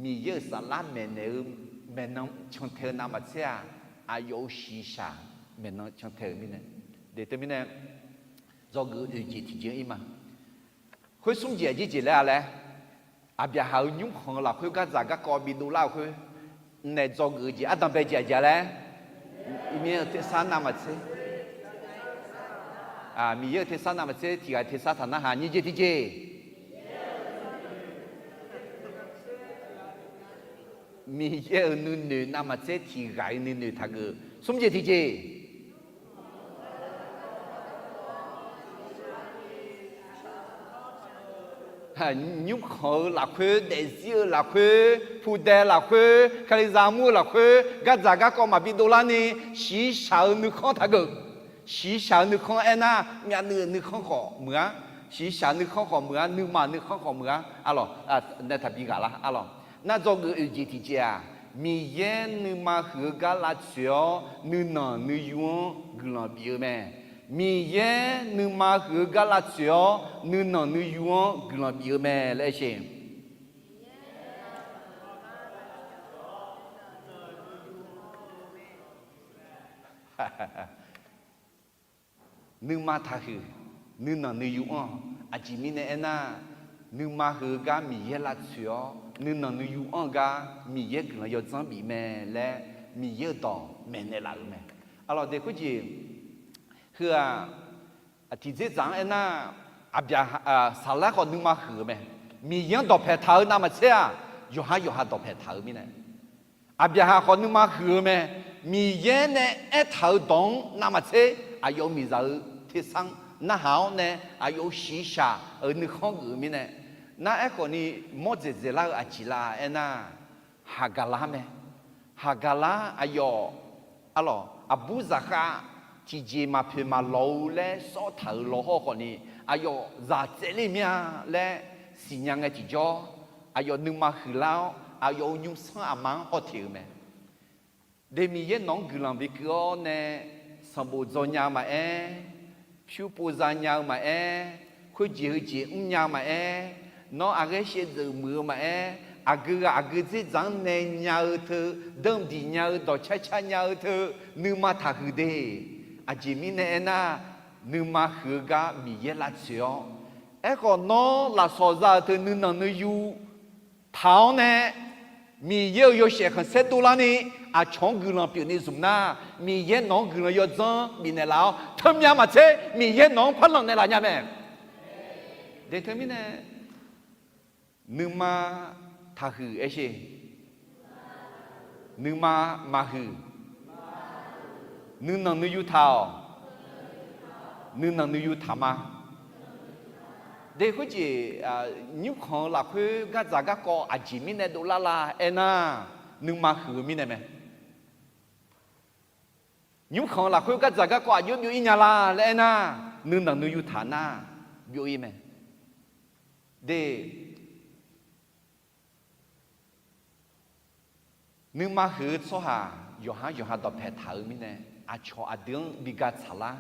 Miqyaer-euq saflar maeqnaeq-eu maeqnan cantae-eu navmaqtser-aq, aqyawf-euq shiqshaq maeqnan cantae-euq mirnae, de teumirnae, dzawgeuf oeq jeq tiqjeq-anr ir ma. Khoer smr jeq aqjeq jeq laer-a laer, Aqbyaqhaq-euq nymrkhanq-eu lafkhoer gardzaq garkawv bidov lar-eu khoer, nae dzawgeuf-eu jeq ardanqbae jeq aqjeq laer, Miqyaer-euq tersar navmaqtser, Miqyaer-euq tersar navmaqtser tiq ghaq tersar taq narhaq nyiq jeq tiqjeq. Miqyaer-euq nuinoeq navmaqtser tiq ghaq-iq nuinoeq taqgeuf smr jeq tiqjeq. Nymrkhanq-eu lafkhoer, daefzir-eu lafkhoer, pudae lafkhoer, Kalizaq mur-eu lafkhoer, gardzaq garkawv maqbi dovlar ni, shiqshaq-eu nuikhanr taqgeuf. Shiqshaq-eu nuikhanr aernar, myavnuiv-euq nuikhanr khawf muiq-ar, shiqshaq nuikhanr khawf muiq-ar, nuima nuikhanr khawf muiq-ar, arlawq, nae taqbi ghaq lar, arlawq. Nar dzawgeuf oeq jeq tiqjeq-aq, Miqyaer nuima huiq-eu gar lavtsoeq-awr, nuinanq nuiyu-anr guiqlanq bif-eu mae. Miqyaer nuima huiq-eu gar lavtsoeq-awr, nuinanq nuiyu-anr guiqlanq bif-eu mae laer aer sheq. Nuima taqhuiq, nuinanq nuiyu anr-awq. Aqjeq mirnae aernar, nuima huiq-eu gar Miqyaer lavtsoeq-awr, nuinanq nuiyu anr-eu gar Miqyaer guiqlanq yawdzanr bif mae laer Miqyaer-euq dawq maeqnaeq laf-euq mae. Arlawq, de khoerjeq heu-aq, tiqdzerdzaq-anr aernar, Aqbyaqhaq, saqlaer khawf nuima huiq-eu mae. Miqyaer-anr dawqpaeq taq-eu navmaqtser-aq, yawqhar yawqha dawqpaeq taq-eu mirnae, Aqbyaqhaq khawf nuima huiq-eu mae. Miqyaer nae aertaq-eu dawq-anr navmaqtser, aqyawf-euq miqzaq-eu tersar narhaq-awr nae, aqyawf-euq shiqshaq-euq nuikhanr geuf-eu mirnae, nar aerkhawf ni mawr dzaeqdzaeq lar-eu aqjeq la aernar, Haqgaqlar mae. Haqgaqlar aqyawf, arlawq, aqbur zaqkhav tiqjeq maqpoeq maqlawq-eu laer sawr taq-euq lawhawr khawf ni, aqyawf zaq tsaevler mir-a laer siqnya ngae tiqjawr, aqyawf nuima huiqlar-awr, aqyawf-euq nymrsanr aqma-anr hawteq-eu mae. De Miqyaer nawq-anr guiqlanq bikeuv-awr nae, sanqbof dzaw nya-eu maqaer, pyur pov za nya-eu maqaer, khoerjeq heujeq mrnya-eu maqaer, nawr aqghaer shaevdzeuf muiq-eu maqaer, aqgeu ghaq aqgeu dzerdzaq-anr nae nya-eu teu, danqdiq nya-eu dawqcar car nya-eu teu, nuima taqhuiq de. Aqjeq mirnae aernar, nuima huiq-eu gar Miqyaer lavtsoeq-awr, aerkhawf nawr lafsawq za-euq teu nuinanq nuiyu taq-awr nae, Miqyaer-euq yawshaef khanqsaer dovlarni aqcawq-anr guiqlanq pyeufni zmq nar, Miqyaer nawq-anr guiqlanq yawdzanr bifnaeq laf-awr, teumyav maqtser Miqyaer nawq-anr par lanq naeqlaf nya mae. De teumirnae, nuima taqhuiq aersheq, nuima maqhuiq, nuinanq nuiyu taq-awq, nuinanq nuiyu taq ma. De khoerjeq, nymrkhanq-eu lafkhoer gardzaq garkawv aqjeq mirnae dovlar la aernar, nuima huiq-eu mirnae mae. Nymrkhanq-eu lafkhoer gardzaq garkawv aqjox byov-ir nya la laer aernar, nuinanq nuiyu taq nar, byov-ir mae. De, nuima huiq-eu tsawrhaq yawqha-anr yawqha dawqpae taq-eu mirnae, aqcawq aqdui-anr bi ga tsaqlar,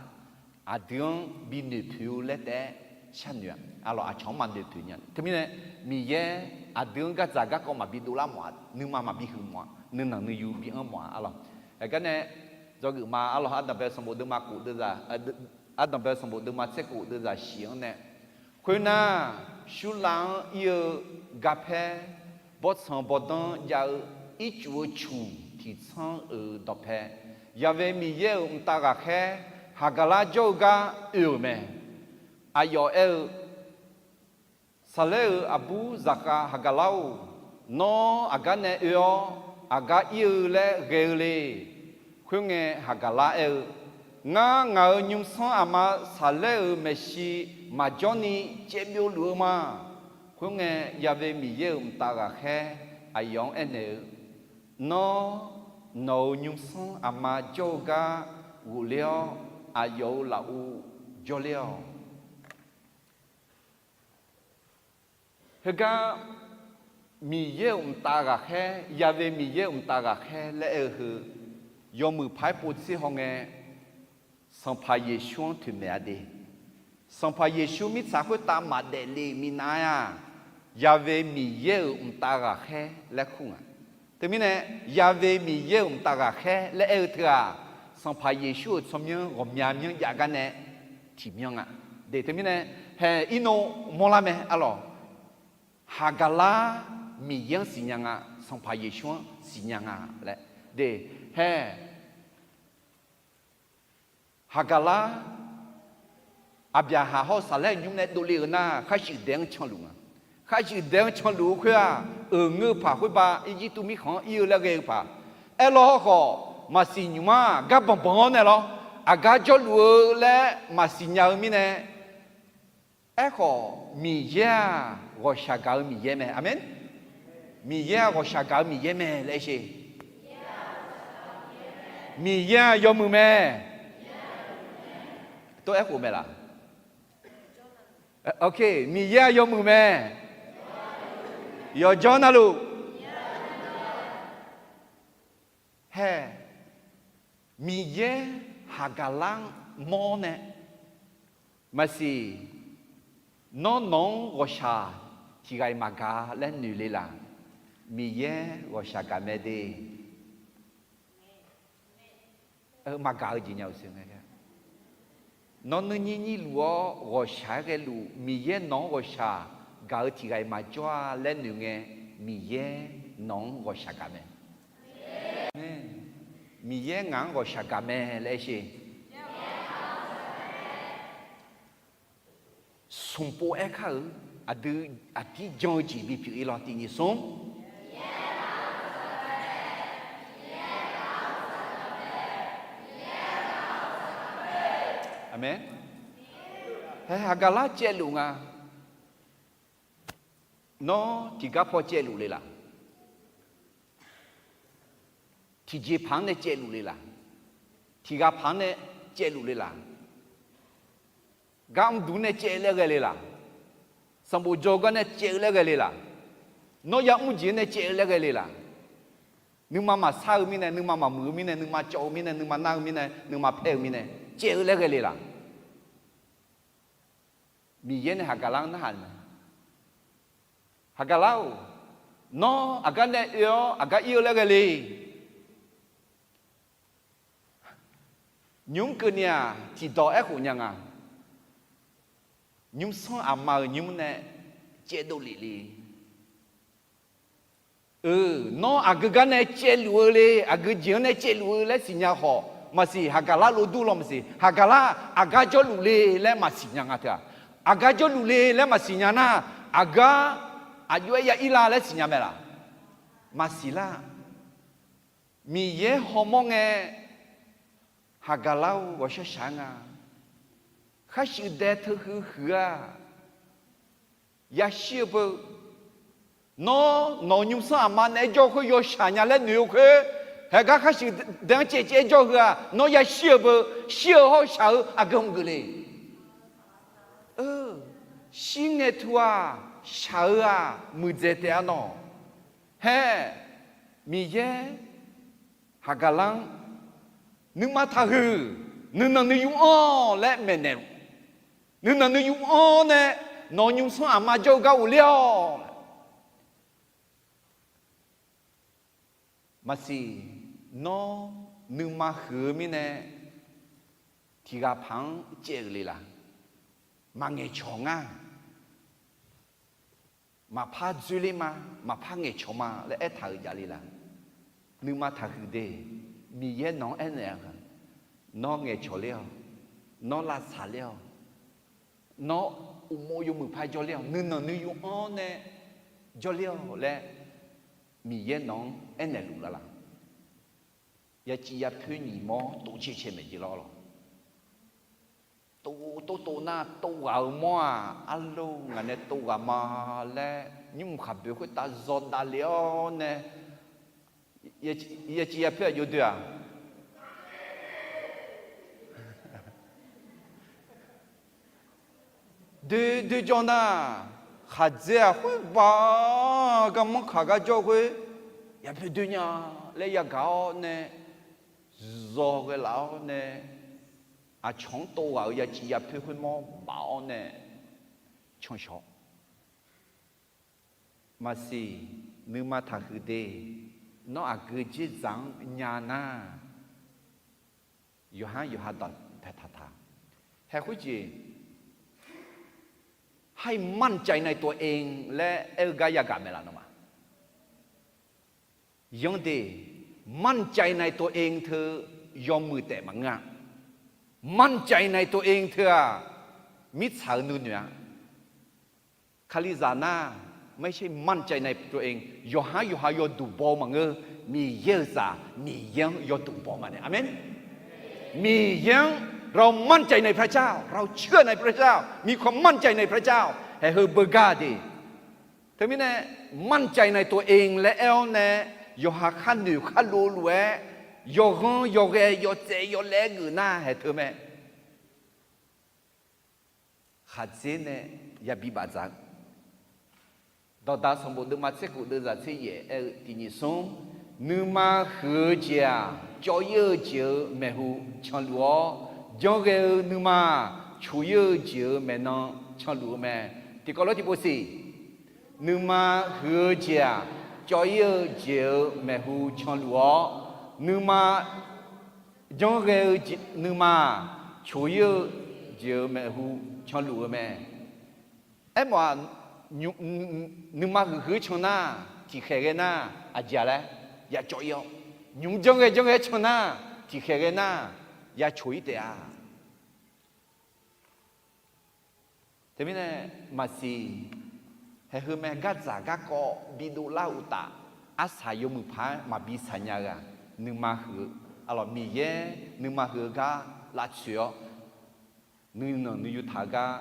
aqdui-anr bi noeqpoeq-eu laer taef-aer sharnoeq-a. Arlawq, aqcawq-anr maqnoeqpoeq nya. Teumirnae, Miqyaer aqdui-anr gardzaq garkawv maqbi dovlar mawf-a, nuima maqbi huiq mawf-a, nuinanq nuiyu bi anr mawf-a. Arlawq, aqgarnae dzawgeuf ma. Arlawq, ardanqbae sanqbof deuvma khof deuvzaq, ardanqbae sanqbof deuvma tser khof deuvzaq shif-anr nae, khoernar, shurlav-anr ir-eu garpaer, bawrtsanq bawrdanr jav-eu ircuf-eu cuq tiqtsanr-euq dawqpae, Yaqve Miqyaer-euq mqtav ghaqkhaer Haqgaqlar jawr-eu gar oe-euq mae. Aqyawf aer-eu, Saqlaer-euq aqbur zaqkhav Haqgaqlar-or, nawr aqgar nae oe-awr aqgar ir-eu laer ghae-eu le. Khoerngae, Haqgaqlar aer-eu, Ngar, ngaq-euq nymrsanr aqma Saqlaer-euq maeqshi maqjawr ni caevbyov luf-eu ma. Khoerngae, Yaqve Miqyaer-euq mqtav ghaqkhaer aqyawf-anr aernaeq-eu, Nawr, nawq-euq nymrsanr aqma jawr-eu gar ghofler-awr, aqyawf-euq lafov jawrler-awq. Heugar Miqyaer-euq mqtav ghaqkhaer, Yaqve Miqyaer-euq mqtav ghaqkhaer laer aer-eu heu, yawmuiq paq-aer pov tser hawngae, Sanqpaq Yeqsur-anr toeqmaeq-a de. Sanqpaq Yeqsur mirtsaq khoertav maqdaef le-euq minav-aer-aq, Yaqve Miqyaer-euq mqtav ghaqkhaer laer kur nga. Teumirnae, Yaqve Miqyaer-euq mqtav ghaqkhaer laer aer-eu teu-aq, Sanqpaq Yeqsur-euq tsawrmyanr ghawqmya myanr jav gar nae tiqmyanr nga. De teumirnae, hae irnov mawrlar mae arlawq. Haqgaqlar Miqyaer-anr siqnya nga, Sanqpaq Yeqsur-anr siqnya nga laer. De, hae Haqgaqlar, Aqbyaqhaq hawr-eu Saqlaer nymr nae dovle-euq nar, kharshuif daef-anr canluf nga. Kharshuif daef-anr canluf-eu khoer-aq, euq ngeur-eu paq khoerbav Irjirtuv mirkhanq-anr ir-eu laer ghae-eu paq. Aerlawr hawrkhawf, maqsiq nymq-anr gar banqbanq-awr nae lawr, aqgar jawrluf-eu laer maqsiq nya-eu mirnae, aerkhawf, Miqyaer-aq, ghawqshaq gaq-eu Miqyaer mae. Aqmeq. Miqyaer-aq, ghawqshaq gaq-eu Miqyaer mae laer aer sher. Miqyaer-aq, yawmuiq mae. Tov-aer khof mae laq? Ok, Miqyaer-aq, yawmuiq mae. Yawqjawr navluf. Hae, Miqyaer Haqgaqlar-anr mawr nae, maqsiq, nawr nawq-anr ghawqshaq tiq ghaq-iq maqgaq laer noeq le laq? Miqyaer ghawqshaq gaq mae de. Maqgaq-eu jeq nya-euq siq ngae. Nawr nuirnyir nyir luf-awr ghawqshaq-aer ghaeluf, Miqyaer nawq-anr ghawqshaq gaq-eu tiq ghaq-iq maqjawr-a laer noeq ngae, Miqyaer nawq-anr ghawqshaq gaq mae. Miqyaer ngaq-anr ghawqshaq gaq mae laer aer sher. Smq pov aer kar-euq, aqdui aqdir jan-eu jeq bipyeuf-ir lawr tiq nyiq smr. Aqmeq. Hae, Haqgaqlar caevluf nga. Nawr tiqgar paw caevluf le laq? Tiqjeqpaq-anr nae caevluf le laq? Tiqghaq paq-anr nae caevluf le laq? Gar mrduq nae caev-eu laer ghae le laq? Sanqbof dzaw gar nae caev-eu laer ghae le laq? Nawr yamr jeq-anr nae caev-eu laer ghae le laq? Nuima maqsar-eu mirnae, nuima maqmuiq-eu mirnae, nuima cawv-eu mirnae, nuima nar-eu mirnae, nuima paer-eu mirnae, caev-eu laer ghae le laq? Miqyaer nae Haqgaqlar-anr narhaq-eu mae. Haqgaqlar-or, Nawr aqgar nae oe-awr aqgar ir-eu laer ghae le. Nymr keuvni-aq tiqdawq aerkhof nya nga. Nymrsanr aqma-euq nymr nae caevdov lef le. Eu, nawr aqgeu gar nae caevluf-eu le, aqgeu jeq-anr nae caevluf-eu laer siqnya khawf maqsiq, haqgaqlar lov dur law maqsiq, haqgaqlar aqgar jawrluf le laer maqsiq nya nga teu-aq, aqgar jawrluf le laer maqsiq nya nar, aqgar aqjox-aer ya ir la laer siqnya mae laq? Maqsiq lar. Miqyaer hawmawr ngae, haqgaqlar-eu ghawqshaq shaq-aer nga. Kharshuif dae teuhuiq huiq-aq, yashir-eu beu. Nawr nawq-euq nymrsanr aqma naeq-aer jawr-eu khoer yawshaq nya laer noeq-eu khoer, haegar kharshuif dae-anr caevcaev-aer jawr-eu heu-aq, nawr yashir-eu beu. Shir-eu hawr-eu shaq-eu aqgeu hmq geuf le. Shir ngae tu-aq, shaq-eu-aq muiqdzaeq taef-a nawq. Hae, Miqyaer haqgaqlar-anr nuima taqhuiq, nuinanq nuiyu anr laer maeqnaeq luf. Nuinanq nuiyu anr nae nawq-euq nymrsanr aqma jawr-eu gar ghofler-awq. Maqsiq, nawr nuima huiq-eu mirnae tiqghaq paq-anr caev-euq le laq? Maqngaeqcawq ngar. Maqpar dzoerler ma, maqpar ngaeqcawq ma laer aertaq-euq javle laq? Nuima taqhuiq de. Miqyaer nawq-anr aernaeq-a, nawr ngaeqcawq ler-awq, nawr lavtsaq ler-awq, nawr uqmov yawmuiq par jawrler-awq, nuinanq nuiyu anr nae jawrler-awq laer Miqyaer nawq-anr aernaeq luf laf laq? Yaciv yapoer nyiq mawr tov cae cae maeq jeq lawr lawq. Tov tov tov nar tov ghaq-eu mawr-aq, arlor ngaq nae tov ghaq ma laer nymr mq khaqboeq khoertav zawdav lef-awr nae, yaciv yapoer aqjox doe-aq, doe doe jawr nar, khaqdzae-aq khoerba garmanr kaq gar jawr khoer, yapoer doe nya laer yagaq-awr nae, zawghae laf-awr nae, aqcawq-anr tov ghaq-euq yaciv yapoer khoermawr baf-awr nae canshawq. Maqsiq, nuima taqhuiq de. Nawr aqgeu dzerdzaq-anr nya nar, yawqha-anr yawqha dawq paeqtaq taq. Haeq khoerjeq ให้มั่นใจในตัวเอง laer aer-eu gar yagaq maeq laf nawmaf? Yanr de, มั่นใจในตัวเอง teu yawmuiq taef maqngeur-a. มั่นใจในตัวเอง teu-aq, mirtsaq-euq nuinoeq-a. Kalizaq nar, ไม่ใช่มั่นใจในตัวเอง yawqhar yawqha yawduq baw-eu maqngeur. Miqyaer-euq zaq, Miqyaer-anr yawduq baw ma nae. Aqmeq. Miqyaer-anr เรามั่นใจในพระเจ้า เราเชื่อในพระเจ้า มีความมั่นใจในพระเจ้า haeq heu beugar de. Teumirnae มั่นใจในตัวเอง laer aer-awr nae, yawqha khar noeq khar lov luf-aer, yawghanr yawghae yawtsaev yawlaer geuf nar haeq teu mae. Khaqdzer nae yabi bafdzaq-eu, Dawqdaq sanqbof deuvma tser khof deuvzaq tser yaef aer-eu tiq nyiq smr, nuima huiq-eu jeq-aq, cawv-ir-eu jeq-euq maeqhu canluf-awr, janrghae-eu nuima-aq, coq-ir-eu jeq-euq maeqnan canluf-eu mae. Tiqkawv lof tiqpov siq, nuima huiq-eu jeq-aq, cawv-ir-eu jeq-euq maeqhu canluf-awr, nuima janrghae-eu nuima-aq, coq-ir-eu jeq-euq maeqhu canluf-eu mae. Aermawf-aq, nuima huiqhuiq-eu can nar, tiqkhaeq ghae nar, aqjeq-a laer ya cawv-ir-awr, nymq janrghae janrghae-aer can nar, tiqkhaeq ghae nar, ya coq-ir taef-a. Teumirnae maqsiq, haeq heu mae, gardzaq garkawv bidov lar-eu uqtaf, arsaq yawmuiq paq-aer maqbi saqnya-eu-aq, nuima huiq-eu, arlawq Miqyaer nuima huiq-eu gar lavtsoeq-awr, nuinanq nuiyu taq-eu gar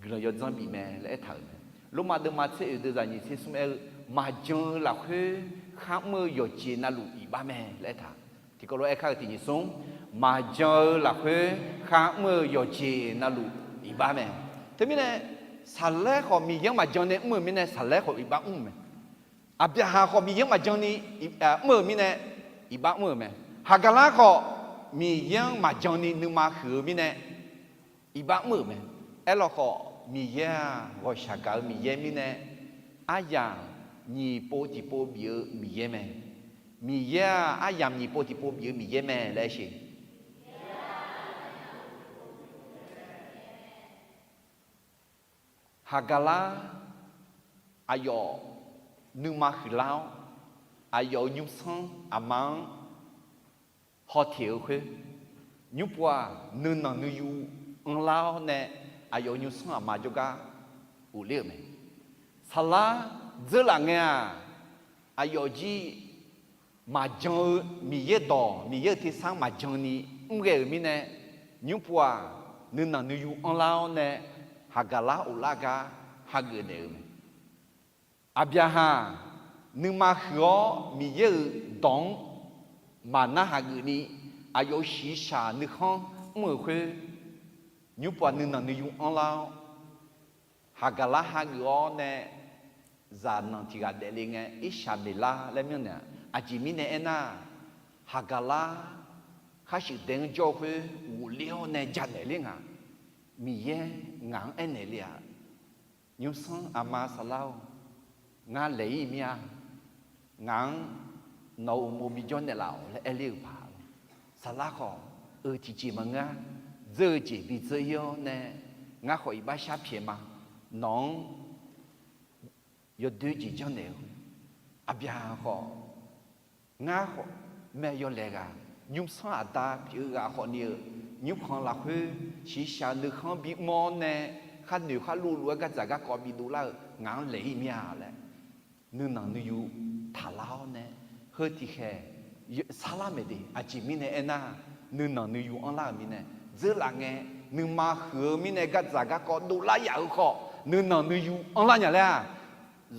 guiqlanq yawdzanr bif mae laer aertaq-euq mae. Lormav deuvma tser oeq deuvzaq nyiq tser smr aer-eu, maqjan-eu lafkhoer kharmr-eu yawqjeq navluf iqbax mae laer aertaq. Tiqkawv lof-aer kar-eu tiq nyiq smr, maqjan-eu lafkhoer kharmr-eu yawqjeq navluf iqbax mae. Teumirnae, saqlaer khawf Miqyaer-anr maqjan nae mr-euq mirnae saqlaer khawf iqbax mr-euq mae. Aqbyaqhaq khawf Miqyaer-anr maqjan ni mr-euq mirnae iqbax mr-euq mae. Haqgaqlar khawf Miqyaer-anr maqjan ni nuima huiq-eu mirnae iqbax mr-euq mae. Aerlawkhawf Miqyaer-aq, ghawqshaq gaq-eu Miqyaer mirnae, aryamq nyiq pov tiqpov bif-eu Miqyaer mae. Miqyaer-aq, aryamq nyiq pov tiqpov bif-eu Miqyaer mae laer aer sheq. Haqgaqlar aqyawf nuima huiqlar-awr, aqyawf-euq nymrsanr aqma-anr hawteq-eu khoer, nymrpov-aq nuinanq nuiyu anrlar-awr nae, aqyawf-euq nymrsanr aqma jawrgar ghofler-euq mae. Saqlar dzeurlaf ngae-aq, aqyawf jir maqjan-eu Miqyaer dawq, Miqyaer-euq tersar maqjan ni mrghae-euq mirnae, nymrpov-aq nuinanq nuiyu anrlar-awr nae, Haqgaqlar ghoflar gar hageuf naeq-euq mae. Aqbyaqhaq nuima huiq-awr Miqyaer-euq dawq-anr maqnarhaq geufni, aqyawf-euq shiqshaq nuikhanr mr-euq khoer, nymrpov-aq nuinanq nuiyu anrlar-awr, Haqgaqlar hageuf-awr nae, zaqnanq tiq ghaq daefle ngae, Irshaqmeqlar laer myanrnaeq-a. Aqjeq mirnae aernar, Haqgaqlar khar shuif dae-anr jawr-eu khoer ghofler-awr nae janaeq ler nga. Miqyaer ngaq-anr aernaeq le-aq, nymrsanr aqma saqlar-or, ngar laeq-ir mir-a. Ngaq-anr nawq-euq uqmov bijawr naeqlaf-awq laer aer ler-eu paq-a. Saqlar khawf, eu tiqjeq maqngeur-a. Dzeur-eu jeq bidzeur-ir-awr nae, ngar khawf iqbax shar pyaeq ma. Nawq-anr yawdoer jeq janrnaeq-eu, aqbyaqhaq khawf, ngar khawf, mae yawlaeq ghaq, nymrsanr aqda pyeuf-eu ghaq khawfni-eu, nymrkhanq lafkhoer shiqshaq nuikhanr bimr-awr nae, khar noeq khar luvluf-aer gardzaq garkawv bidov lar-eu ngaq-anr laeq-ir mir-a laer, nuinanq nuiyu taqlar-awr nae, heu tiqkhaeq sarlar maeq de. Aqjeq mirnae aernar, nuinanq nuiyu anrlar-euq mirnae, dzeurlaf ngae, nuima huiq-eu mirnae gardzaq garkawv dovlar yaf-eu khawf, nuinanq nuiyu anrlar nya laer-aq,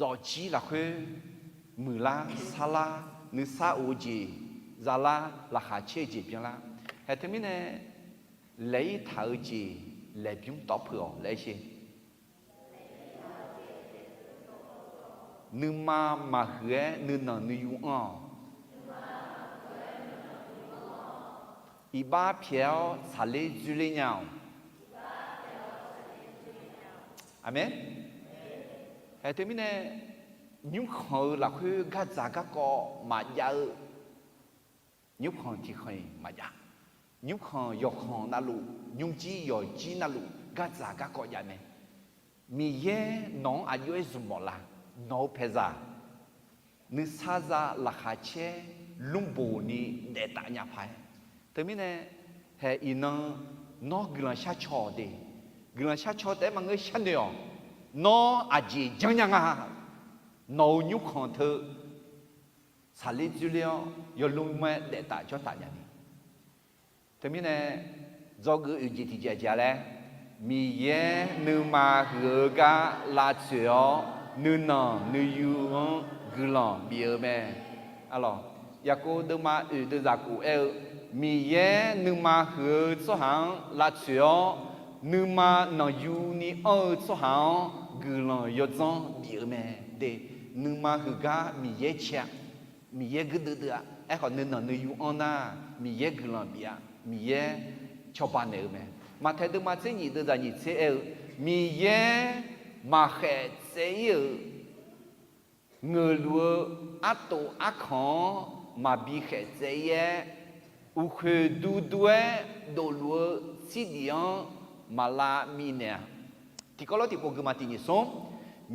zawqjir lafkhoer muiqlar sarlar, nuisar of-eu jeq zalar, laqkhaq caer-eu jeq byanlar. Haeq teumirnae, laeq-ir taq-eu jeq laeqbymr tawv peuq-awq laer sher. Nuima maqhuiq-aer nuinanq nuiyu anr-awq. Iqbax pyaeq-awr tsaqler dzoerler nya-awq. Aqmeq. Haeq teumirnae, nymrkhanq-eu lafkhoer gardzaq garkawv maqjav-eu nymrkhanq tiqkhanq-iq maqjav. Nymrkhanq yawqkhanq navluf, nymrjir yawqjir navluf gardzaq garkawv jav mae. Miqyaer nawq-anr aqjox-aer zmq mawf la? Nawq-eu paeqzaq, nuisar za laqkhaq caer lmrboq ni daef taf nya paq-aer. Teumirnae, haeq iqnan nawr guiqlanq shar caw-awq de. Guiqlanq shar caw taef-aer maqngeur sharnoeq-awq. Nawr aqjeq janrnya nga. Nawq-euq nymrkhanq teu tsaqler dzoerler-awr yawlmr-aer daef taf jawr taf nya ni. Teumirnae, dzawgeuf oeq jeq tiqjeq aqjeq-a laer, Miqyaer nuima huiq-eu gar lavtsoeq-awr, nuinanq nuiyu-anr guiqlanq bif-eu mae. Arlawq, Yaqkov deuvma oeq deuvzaq kof aer-eu, Miqyaer nuima huiq-eu tsawrhaq-anr lavtsoeq-awr, nuima nanqyuni anr-eu tsawrhaq-anr guiqlanq yawdzanr bif-eu mae. De, nuima huiq gar Miqyaer cae-a. Miqyaer guirdeuv deuv-a. Aerkhawf, nuinanq nuiyu anr nar, Miqyaer guiqlanq bif-a. Miqyaer cawba naeq-eu mae. Maqtaeq deuvma tser nyiq deuvzaq nyiq tser aer-eu, Miqyaer maqkhaeq tsaev-ir-euq ngeuqluf-eu artof arkanq-anr maqbi khaeq tsaev-ir-aer, uqkhoeq duidui-aer dofluf-eu tsirdiq-anr maqlav minaeq-a. Tiqkawv lawr tiqpov geufma tiq nyiq smr,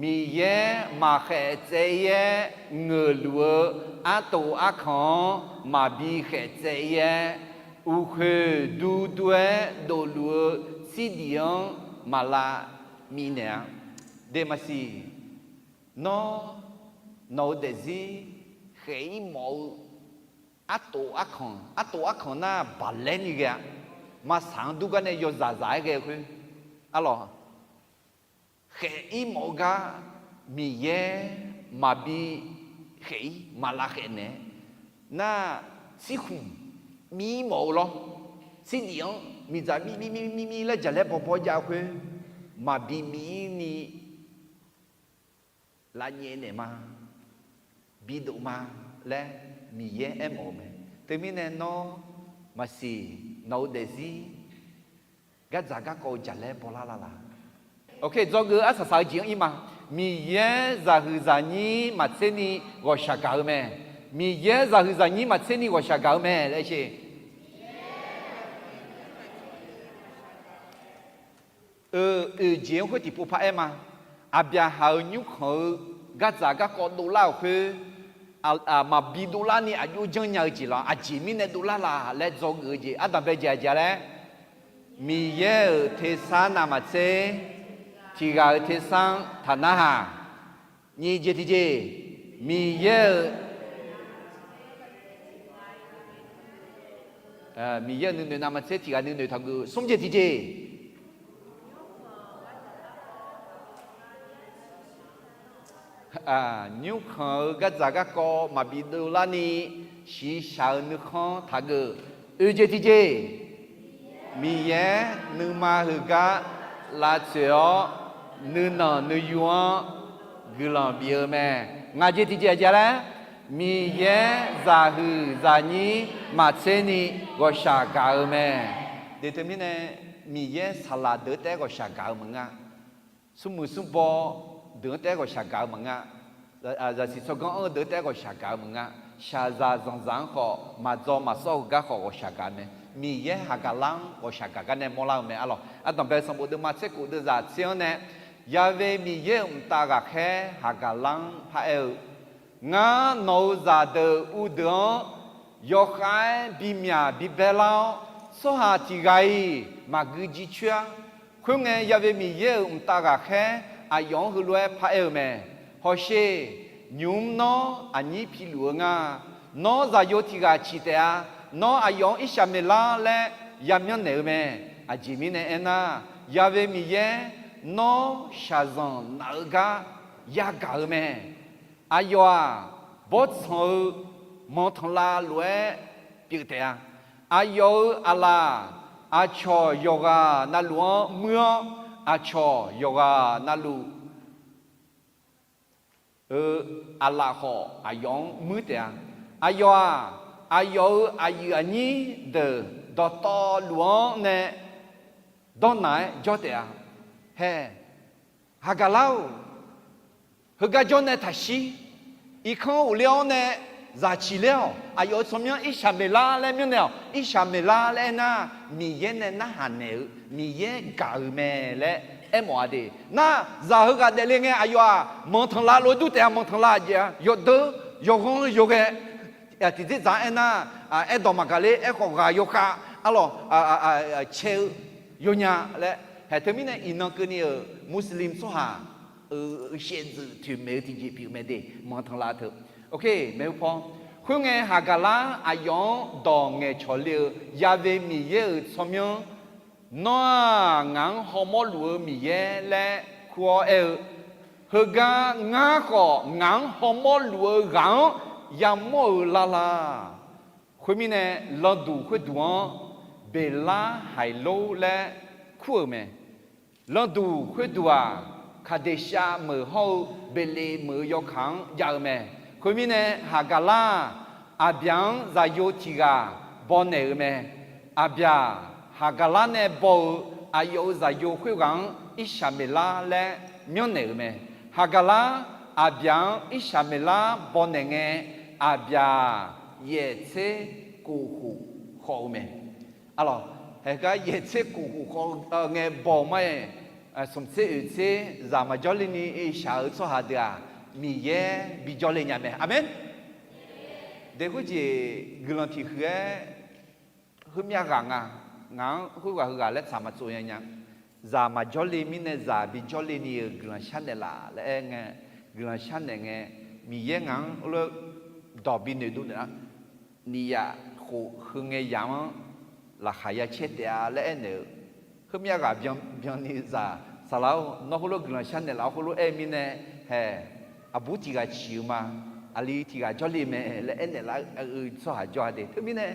Miqyaer maqkhaeq tsaev-ir-aer ngeuqluf-eu artof arkanq-anr maqbi khaeq tsaev-ir-aer, uqkhoeq duidui-aer dofluf-eu tsirdiq-anr maqlav minaeq-a. Deqmaqsiq, nawr nawq-eu daefzir khaeq-ir mawf-eu artof arkanq, artof arkanq nar baqlaer ni ghae-a. Maqsaq-anr dur gar nae yawzaq zaq-aer ghae-eu khoer, arlawq, khaeq-ir mawf-eu gar Miqyaer maqbi khaeq-ir maqlav khaeq naeq-aer nar, tsirkhmq mir mawf-eu lawr, tsirdiq-anr miqdzaq mir mir mir mir laer jaqlaer bawbaw jav-eu khoer, maqbi mir ni lavnyaef naeq ma, bidof ma laer Miqyaer aermawf-eu mae. Teumirnae nawr maqsiq, nawq-eu daefzir gardzaq garkawv-eu jaqlaer bawlar lala. Ok, dzawgeuf arsaq saq-eu jeq-anr ir ma. Miqyaer zaqhuiq zaqnyir maqtser ni ghawqshaq gaq-eu mae. Miqyaer zaqhuiq zaqnyir maqtser ni ghawqshaq gaq-eu mae laer sher. Eu, oeq jeq-anr khoer tiqpov paraer ma. Aqbyaqhaq-euq nymrkhanq-eu gardzaq garkawv dovlar-euq khoer, maqbi dovlar ni aqjox janrnya-eu jeq laf, aqjeq mirnae dovlar laf laer dzawgeuf-eu jeq ardanqbae jeq aqjeq-a laer, Miqyaer-euq tersar navmaqtser tiq ghaq-euq tersar-anr taqnarhaq. Nyiq jeq tiqjeq, Miqyaer-euq, Miqyaer-euq nuinoeq navmaqtser tiq ghaq nuinoeq taqgeuf. Smr jeq tiqjeq, nymrkhanq-eu gardzaq garkawv maqbi dovlarni shiqshaq-eu nuikhanr taqgeuf. Oeq jeq tiqjeq, Miqyaer nuima heugar lavtsoeq-awr, nuinanq nuiyu-anr guiqlanq bif-eu mae. Ngaq jeq tiqjeq aqjeq-a laer, Miqyaer zaqhuiq zaqnyir maqtser ni ghawqshaq gaq-eu mae. Deuq teumirnae, Miqyaer saqlaq deuq-anr taef-aer ghawqshaq gaq-eu maqngeur. Smrmuiq smrbaw deuq-anr taef-aer ghawqshaq gaq-eu maqngeur. Zaqsiq tsawrganr anr-eu deuq-anr taef-aer ghawqshaq gaq-eu maqngeur. Shaqzaq zanqzaq-anr khawf, maqdzaw maqsawr-eu gar khawf ghawqshaq gaq mae. Miqyaer haqgaqlar-anr ghawqshaq gaq gar nae mawrlar-eu mae arlawq. Ardanqbae sanqbof deuvma tser khof deuvzaq tser-anr nae, Ya'we Miqyaer-euq mqtav ghaqkhaer haqgaqlar-anr paraer-eu, Ngar nawq-euq zaqdeuq uvdeuq-anr yawkhav-aer bimyaq bibae lar-awr, tsawrhaq tiq ghaq-iq maqgui jircoer-ar. Khoerngae, Ya'we Miqyaer-euq mqtav ghaqkhaer aqyawf-anr heulof-aer paraer-eu mae. Hawsher, nymq-mr nawr aqnyir piluf-eu nga. Nawr zaqyo tiq ghaq ciq taef-a. Nawr aqyawf-anr Irsaqmeqlar laer yamyanr naeq-eu mae. Aqjeq mirnae aernar, Ya'we Miqyaer nawr shaqzanq naq-eu gar yagaq-eu mae. Aqyawf-aq, bawrtsanq-eu manqtanqlav lof-aer pyeuf taef-a. Aqyawf-euq aqlaf aqcawq yawqghaq navluf-anr muir-awr, aqcawq yawqghaq navluf-eu aqlaf khawf aqyawf-anr muir taef-a. Aqyawf-aq, aqyawf-euq aqyuif aqnyir deuq dawqtawvluf-anr nae dawrnaq-aer jawr taef-a. Hae, haqgaqlar-or, heugar jawr nae taqshir. Irkanr ghofler-awr nae zaq ciq ler-awq. Aqyawf-euq tsawrmyanr Irsaqmeqlar laer myanrnaeq-awq. Irsaqmeqlar laer aernar, Miqyaer nae narhaq naeq-eu, Miqyaer gaq-euq mae laer aermawf-a de. Nar, zaq heughaq daefle ngae aqyawf-aq, manqtanqlav lof-aer dur taef-a. Manqtanqlav aqjeq-a, yawdeur, yawghanr, yawghae, tiqdzerdzaq-anr aernar, aerdawq maqgaq ler, aerkhawf ghaq yawkhav arlawq cae-eu yawnya laer. Haeq teumirnae iqnan keuvni-euq Muslim tsawrhaq shaevdzeuf toeqmaeq-eu tiqjeq pyeuf mae de, manqtanqlav teu. Oke, maeqhu paw. Khoerngae, haqgaqlar aqyawf-anr dawq ngaeqcawq le-eu Ya'we Miqyaer-euq tsawrmyanr, Nawr-aq, ngaq-anr hawmawr luf-eu Miqyaer laer kur-awr aer-eu, heugar ngar khawf ngaq-anr hawmawr luf-eu ghaq-anr yamawr-eu lar la. Khoermirnae, landuq khoerduq-anr Beqlarhaiqlor laer kur-euq mae. Landuq khoerduq-aq, Kaqdeqshav meuq hawr-eu Beqleq meuq-eu yawkaq-anr jav-eu mae. Khoermirnae, Haqgaqlar-aq, Aqbyaq-anr zaqyo tiq ghaq bawnaeq-euq mae. Aqbyaq, Haqgaqlar nae baw-eu aqyawf-euq zaqyo khoerghaq-anr Irsaqmeqlar laer myanrnaeq-euq mae. Haqgaqlar, Aqbyaq-anr Irsaqmeqlar bawnaeq ngae, Aqbyaq yaeq tser kof khof khawf-eu mae. Arlawq, haeqgar yaeq tser kof khof khawf ngae baw-eu ma-aer, smq tser oeq tser zaq maqjawr le ni shaq-eu tsawrhaq deuq-aq, Miqyaer bijawr le nya mae. Aqmeq. Daeqkhoer jeq guiqlanq tiq huiq-aer, khoermyav ghaq nga, ngaq-anr khoerghaq heughaq laer tsaq maqtsov nya nya. Zaq maqjawr le mirnae zaq bijawr le ni-euq guiqlanq sharnaeq laf laer aer ngae, guiqlanq sharnaeq ngae, Miqyaer ngaq-anr lof dawq binoeq dov naeq-a. Nyiq yaf khof heu ngae yaf-anr laqkhaq ya caer taef-a laer aernaeq-eu, khoermyav ghaq byan byan ni zaq, saqlaq-or, nawr heulof guiqlanq sharnaeq laf-awr heulof aer-eu mirnae, haeq, aqbur tiq ghaq ciq-eu ma, aqli tiq ghaq jawrle mae laer aernaeq laf-eu tsawrhaq jawr-a de. Teumirnae,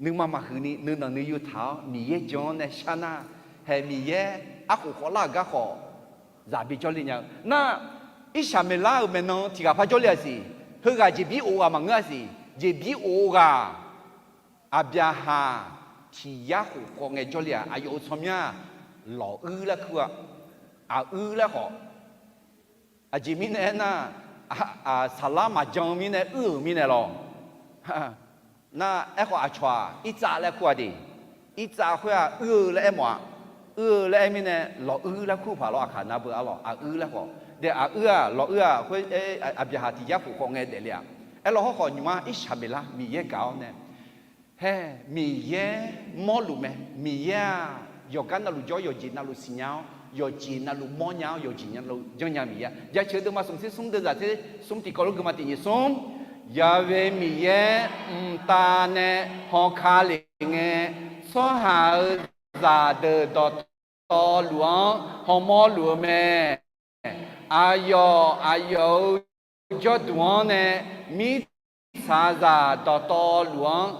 nuima maqhuiq ni nuinanq nuiyu taq-awr Miqyaer jan-anr nae shar nar, haeq Miqyaer arkhof khawvlar-euq gar khawf, zaq bijawr le nya-eu nar, Irsaqmeqlar-euq maeqnan tiq ghaq par jawrle-a siq. Heughaq jeqbir of ghaq maqngeur-a siq. Jeqbir of ghaq, Aqbyaqhaq tiq yar khof khawf ngae jawrle-aq, aqyawf-euq tsawrmyanr-aq, lawquir laer kur-a, aquir laer khawf, Aqjeq mirnae aernar, saqlar maqjan-eu mirnae uir-euq mirnae lawr. Nar, aerkhawf aqcawq-aq irtsav laer kur-a de. Irtsav khoer-aq uir-eu laer aermawf-a. Uir-eu laer aer mirnae lawquir laer kur paq lawr. Aqkaq navbeu arlawq, aquir laer khawf de, aquir-aq lawquir-aq khoer, aqbyaqhaq tiq yar khof khawf ngae daefle-a. Aerlawq hawrkhawf nymq-mr Irsaqmeqlar Miqyaer gaq-awr nae, hae, Miqyaer mawrluf mae. Miqyaer-aq yawqgar navluf jawr, yawqjeq navluf siqnya-awr, yawqjeq navluf mawrnya-awr, yawqjeq navluf janrnya Miqyaer. Jaceuq deuvma smq tser smr deuvzaq tser smr tiqkawv lof geuvma tiq nyiq smr, Yaqve Miqyaer mqtav nae hawka lef ngae, tsawrhaq-euq zaqdeuq dawqtawvluf-anr hawmawr luf-eu mae. Aqyawf aqyawf-euq jawrduq-anr nae mirtsaqzaq dawqtawvluf-anr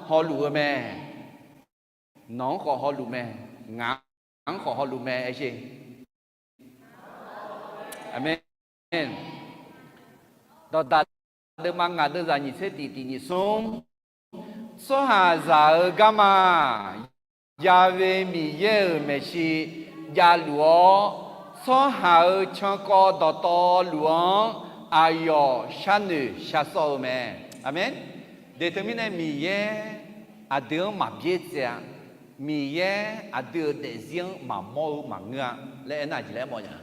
hawluf-eu mae. Nawq-anr khawf hawluf mae. Ngaq-anr khawf hawluf mae. Aer sher. Aqmeq. Dawqdaq deuvma ngaq deuvzaq nyiq tser tiq tiq nyiq smr, tsawrhaqzaq-euq garma, Yaqve Miqyaer-euq maeqshi javluf-awr, tsawrhaq-euq cankawv dawqtawvluf-anr aqyawf sharnoeq shar sawr-eu mae. Aqmeq. Deq teumirnae Miqyaer aqdui-anr maqbyaer tsaev-a. Miqyaer aqdui-euq daefzir-anr maqmawr-eu maqngeur-a laer aernar, aqjeq laer aermawf nya.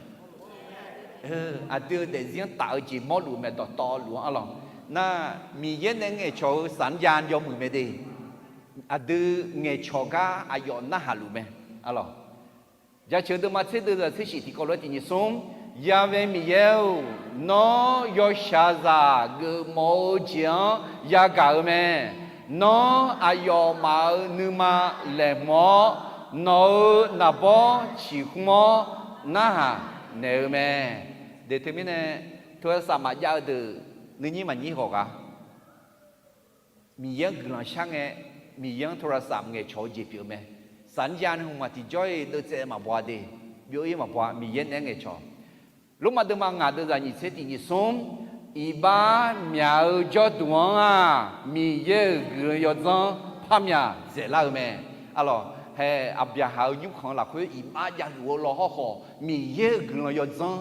Aqdui-euq daefzir-anr taf-eu jeq mawrluf mae, dawqtawvluf-anr arlawq. Nar, Miqyaer nae ngaeqcawq-eu saqnjav yawmuiq mae de. Aqdui ngaeqcawq gar aqyawf narhaq luf mae, arlawq. Jaceuq deuvma tser deuvzaq tser shif tiqkawv lof-aer tiq nyiq smr, Yaqve Miqyaer-or, nawr yawshaqzaq geufmawf-eu jeq-anr yagaq-eu mae. Nawr aqyawfmaf-euq nuima laeqhmq-awr, nawq-euq naqbawr ciqhmr-awr narhaq naeq-eu mae. Deq teumirnae, โทรศัพท์ maqjav-eu deuq nuinyir maqnyir ghawq ghaq. Miqyaer-anr guiqlanq shar ngae, Miqyaer-anr โทรศัพท์ ngaeqcawq-eu jeq pyeuf-eu mae. Saqnjav nae hmqmaq tiqjawr-iq deuvtsaev maqbaw-a de. Byov-ir maqbaw-a, Miqyaer naeq-aer ngaeqcawq. Lormav deuvma ngaq deuvzaq nyiq tser tiq nyiq smr, iqbax myaq-eu jawrduq-anr-aq, Miqyaer-euq guiqlanq yawdzanr par myaq dzaeqlar-eu mae. Arlawq, hae, aqbyaqhaq-euq nymrkhanq-eu lafkhoer iqbax javluf-eu law hawrkhawf, Miqyaer-euq guiqlanq yawdzanr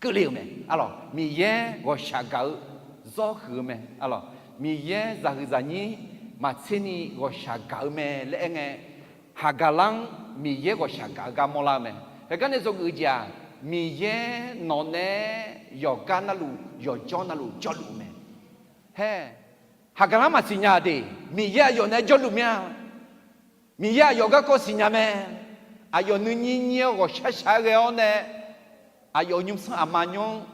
keuvle-euq mae. Arlawq, Miqyaer ghawqshaq gaq-eu zawr huiq-eu mae. Arlawq, Miqyaer zaqhuiq zaqnyir maqtser ni ghawqshaq gaq-eu mae laer aer ngae, Haqgaqlar-anr Miqyaer ghawqshaq gaq-eu gar mawrlar-eu mae. Heugar nae dzawgeuf-eu jeq-aq, Miqyaer nawq nae yawqgar navluf yawqjawr navluf jawrluf-eu mae. Hae, Haqgaqlar maqsiqnya de, Miqyaer aqyawf nae jawrluf mir-a. Miqyaer aqyawf garkawv siqnya mae. Aqyawf nuinyir nyir-awr ghawqshaq shaq-aer ghae-awr nae, aqyawf-euq nymrsanr aqma nymr-anr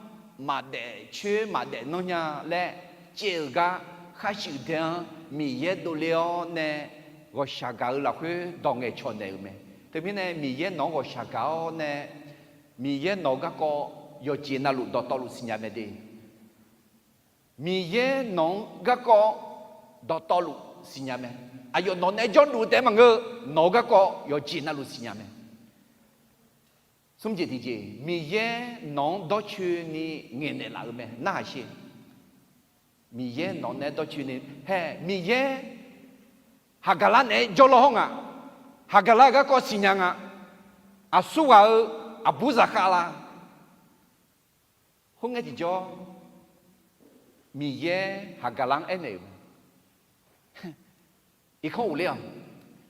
maqdaef coer maqdaef nanrnya laer caev-euq gar, khar shuif dae-anr Miqyaer dovle-awr nae ghawqshaq gaq-eu lafkhoer dawq ngaeqcawq naeq-euq mae. Teumirnae Miqyaer nawq-anr ghawqshaq gaq-awr nae, Miqyaer nawq-eu garkawv yawqjeq navluf dawqtawvluf siqnya mae de. Miqyaer nawq-anr garkawv dawqtawvluf siqnya mae. Aqyawf nawq nae jawrluf-eu taef-aer maqngeur, nawq-eu garkawv yawqjeq navluf siqnya mae. Smr jeq tiqjeq, Miqyaer nawq-anr dawrcoeni ngaeqnaeq laf-eu mae, narhaq sher. Miqyaer nawq nae dawrcoeni, hae, Miqyaer Haqgaqlar naeq-aer jawrlar hawr nga. Haqgaqlar-euq garkawv siqnya nga. Aqsurghaq-eu aqbur zaqkhav la. Khoerngae tiqjawr, Miqyaer Haqgaqlar-anr aernaeq-euq mae, Irkanr ghofler-awq.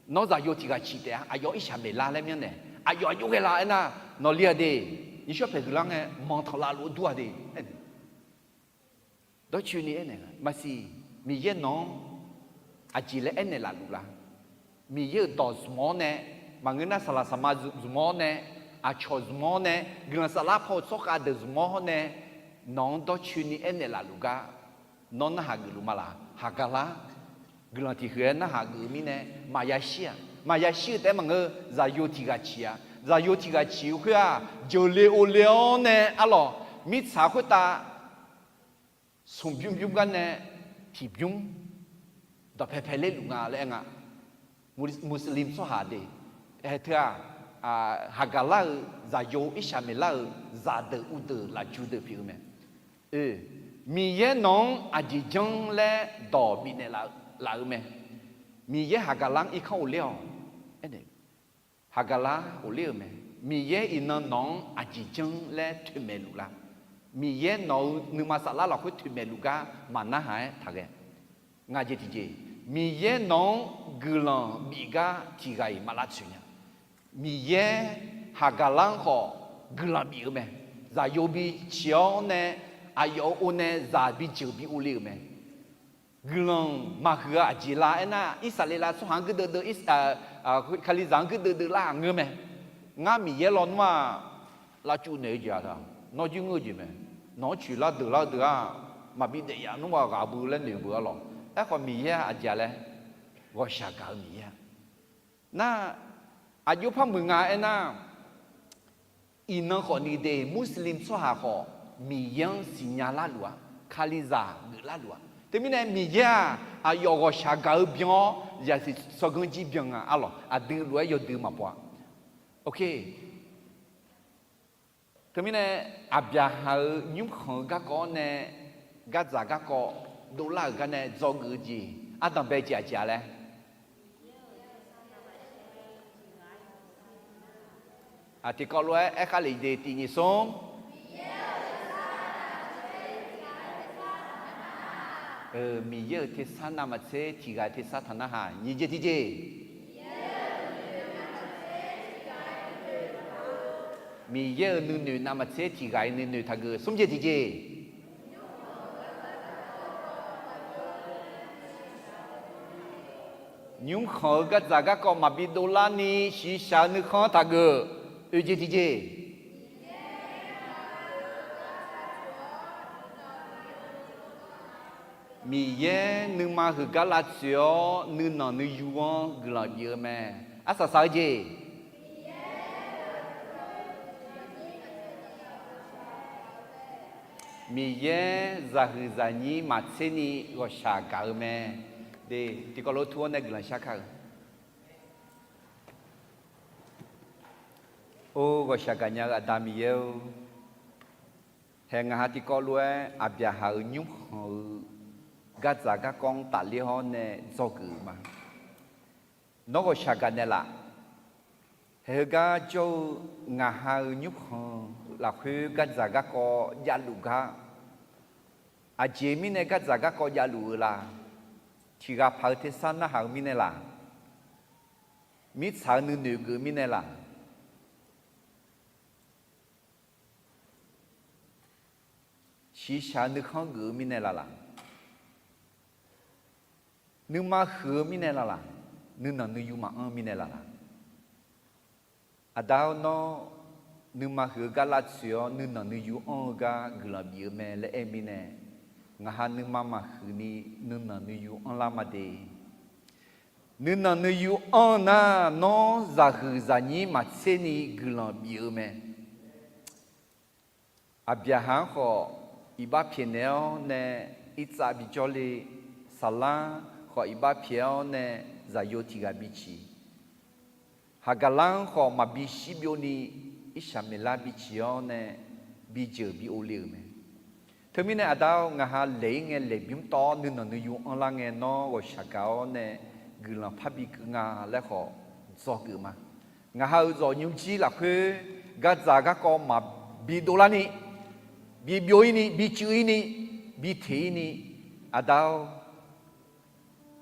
Nawr zaqyo tiq ghaq ciq taef-a. Aqyawf Irsaqmeqlar laer myanrnaeq. Aqyawf aqjox ghae la aernar, nawqli-aq de, nymrshawr paeq huiqlar ngae manqtanqlav luf-eu dur-a de. Dawrcoeni aernaeq-a maqsiq. Miqyaer nawq-anr aqjeq laer aernaeq laf luf la? Miqyaer-euq dawq zmq-awr nae, maqngeur nar saqlaq saqma zmq-awr nae, aqcawq zmq-awr nae, guiqlanq saflar paw-eu tsawrkhav deuq zmq-awr nae, nawq-anr dawrcoeni aernaeq laf luf gar, nawr narhaq geufluf ma laq? Haqgaqlar guiqlanq tiq huiq-aer narhaq geuf-eu mirnae, maqya shir-aq. Maqya shir-eu taef-aer maqngeur, zaqyo tiq ghaq ciq-a. Zaqyo tiq ghaq ciq-eu khoer-aq, jeuqle ovle-awr nae arlawq, mirtsaq khoertav smq bymr bymr gar nae tiq bymr dawqpae pae ler luf nga laer aer nga. Muslim tsawrhaq de, ae teu-aq, Haqgaqlar-euq zaqyo Irsaqmeqlar-euq zaqdeuq uvdeuq lafju deuq pyeuf-eu mae. Oe, Miqyaer nawq-anr aqjeq janr laer dawq bifnaeq laf-eu mae. Miqyaer Haqgaqlar-anr irkanr ghofler-awq. Aernaeq, Haqgaqlar ghofler-euq mae. Miqyaer iqnan nawq-anr aqjeq janr laer toeqmaeq luf lar? Miqyaer nawq-eu nuima saflar lafkhoer toeqmaeq luf gar maqnarhaq-aer taqghae. Ngaq jeq tiqjeq, Miqyaer nawq-anr guiqlanq bif gar tiq ghaq-iq maq lavtsoeq nya. Miqyaer haqgaqlar-anr khawf guiqlanq bif-eu mae. Zaqyo biciq-awr nae, aqyawf-euq or nae zaq bijeuq bi or le-euq mae. Guiqlanq maqhuiq-eu aqjeq lar aernar, Irsaqleqlav tsawrhaq-anr guirdeuv deuv, Kalizaq-anr guirdeuv deuv lar-aq ngeur mae. Ngar Miqyaer lawnmr-aq, lavcuf naeq-eu jeq-aq taq, nawr jir ngeur-eu jeq mae. Nawq-anr coeqlar deuqlar-eu deuq-aq, maqbi daef yaf nmr-aq ghaq bui laer noeq beu-a lawq. Aerkhawf Miqyaer-aq aqjeq-a laer ghawqshaq gaq-eu Miqyaer-a. Nar, aqjox par muiq nga aernar, iqnan khawfni de Muslim tsawrhaq khawf Miqyaer-anr siqnya larluf-aq, Kalizaq geuflar luf-aq. Teumirnae Miqyaer-aq aqyawf ghawqshaq gaq-eu byan-awr zaqsiq tsawrganr jir byan nga-a lawq. Aqdui lof-aer yawdui maqbaw-a. Oke. Teumirnae Aqbyaqhaq-euq nymrkhanq-eu garkawv-awr nae gardzaq garkawv dovlar-euq gar nae dzawgeuf-eu jeq ardanqbae jeq aqjeq-a laer. Tiqkawv lof-aer aerkhar lef de tiq nyiq smr. Miqyaer-euq tersar navmaqtser tiq ghaq-eu tersar taq narhaq. Nyiq jeq tiq jeq. Miqyaer-euq nuinoeq navmaqtser tiq ghaq-iq nuinoeq taqgeuf. Smr jeq tiq jeq. Nymrkhanq-eu gardzaq garkawv maqbi dovlarni shiqshaq-eu nuikhanr taqgeuf. Oeq jeq tiq jeq. Miqyaer nuima huiqgar lavtsoeq-awr nuinanq nuiyu-anr guiqlanq bif-eu mae. Arsaq saq-eu jeq. Miqyaer zaqhuiq zaqnyir maqtserni ghawqshaq gaq-eu mae. De, tiqkawv lof tur-awr nae guiqlanq shar kar-eu. Or, ghawqshaq gaqnya-eu Aqda Miqyaer-or, hae ngaq ha tiqkawv lof-aer Aqbyaqhaq-euq nymrkhanq-eu gardzaq garkawv-anr tafler-awr nae dzawgeuf-euq ma. Nawr ghawqshaq gaq naeqlaf. Hae heugar jawr-eu ngaq ha-euq nymrkhanq lafkhoer gardzaq garkawv javluf gar, aqjeq mirnae gardzaq garkawv javluf-eu la? Tiq ghaq paq-eu tersar narhaq-eu mirnae laq? Mirtsaq-eu nuinoeq geuf-eu mirnae laq? Shiqshaq-eu nuikhanr geuf-eu mirnae laq laq? Nuima huiq-eu mirnae laq laq? Nuinanq nuiyu maqanr-eu mirnae laq laq? Aqda-or, nawr nuima huiq-eu gar lavtsoeq-awr nuinanq nuiyu anr-eu gar guiqlanq bif-eu mae laer aer-eu mirnae, ngaq ha nuima maqhuiq ni nuinanq nuiyu anrlar ma de. Nuinanq nuiyu anr-eu nar, nawr zaqhuiq zaqnyir maqtserni guiqlanq bif-eu mae. Aqbyaqhaq-anr khawf iqbax pyaeqnaeq-awr nae irtsav bijawr le, Saqlar khawf iqbax pyaeq-awr nae zaqyo tiq ghaq biciq, Haqgaqlar-anr khawf maqbi shir byovni, Irsaqmeqlar biciq-awr nae bijeuq bi ov le-euq mae. Teumirnae Aqda-or, ngaq ha laeq-ir ngae laeqbymr tawv-awr nuinanq nuiyu anrlar ngae nawr ghawqshaq gaq-awr nae guiqlanq parbi keuv nga laer khawf dzawgeuf ma. Ngaq ha-euq zawq nymrjir lafkhoer gardzaq garkawv maqbi dovlarni, bi byov-ir ni, bi cuiv-ir ni, bi teq-ir ni, Aqda-or,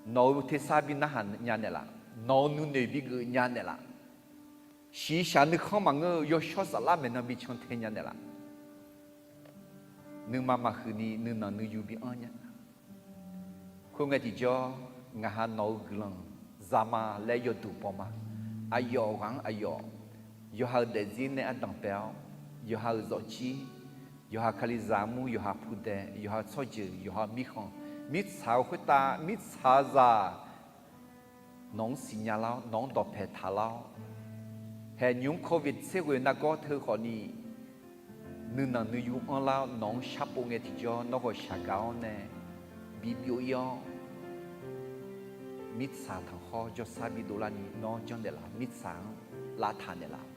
nawq-euq tersar bi narhaq nya naeqlaf, nawq-euq nuinoeq bi geuf nya naeqlaf, shiqshaq nuikhanr maqngeur-eu yawshawr saflar maeqnan bi cantae nya naeqlaf, nuima maqhuiq ni nuinanq nuiyu bi anr nya. Khoerngae tiqjawr, ngaq ha nawq-euq guiqlanq zama laer yawduq baw ma. Aqyawf ghaq-anr aqyawf, yawqha-euq daefzir nae ardanq bae-awr, yawqha-euq zawqjir, yawqha Kalizaq armur, yawqha pudae, yawqha tsawrjeuq, yawqha mirkhanq, mirtsaq-eu khoertav mirtsaqzaq nawq-anr siqnya lar-awr, nawq-anr dawqpae taq lar-awr, haeqnymr Covid tser ghoeq nargawr teu khawfni, nuinanq nuiyu anrlar-awr nawq-anr sharpov ngae tiqjawr nawr ghawqshaq gaq-awr nae bi byov-ir-awr, mirtsaq tanqkhawr jawrsar bi dovlarni nawr janrnaeq laf, mirtsaq-anr lavtaq naeqlaf.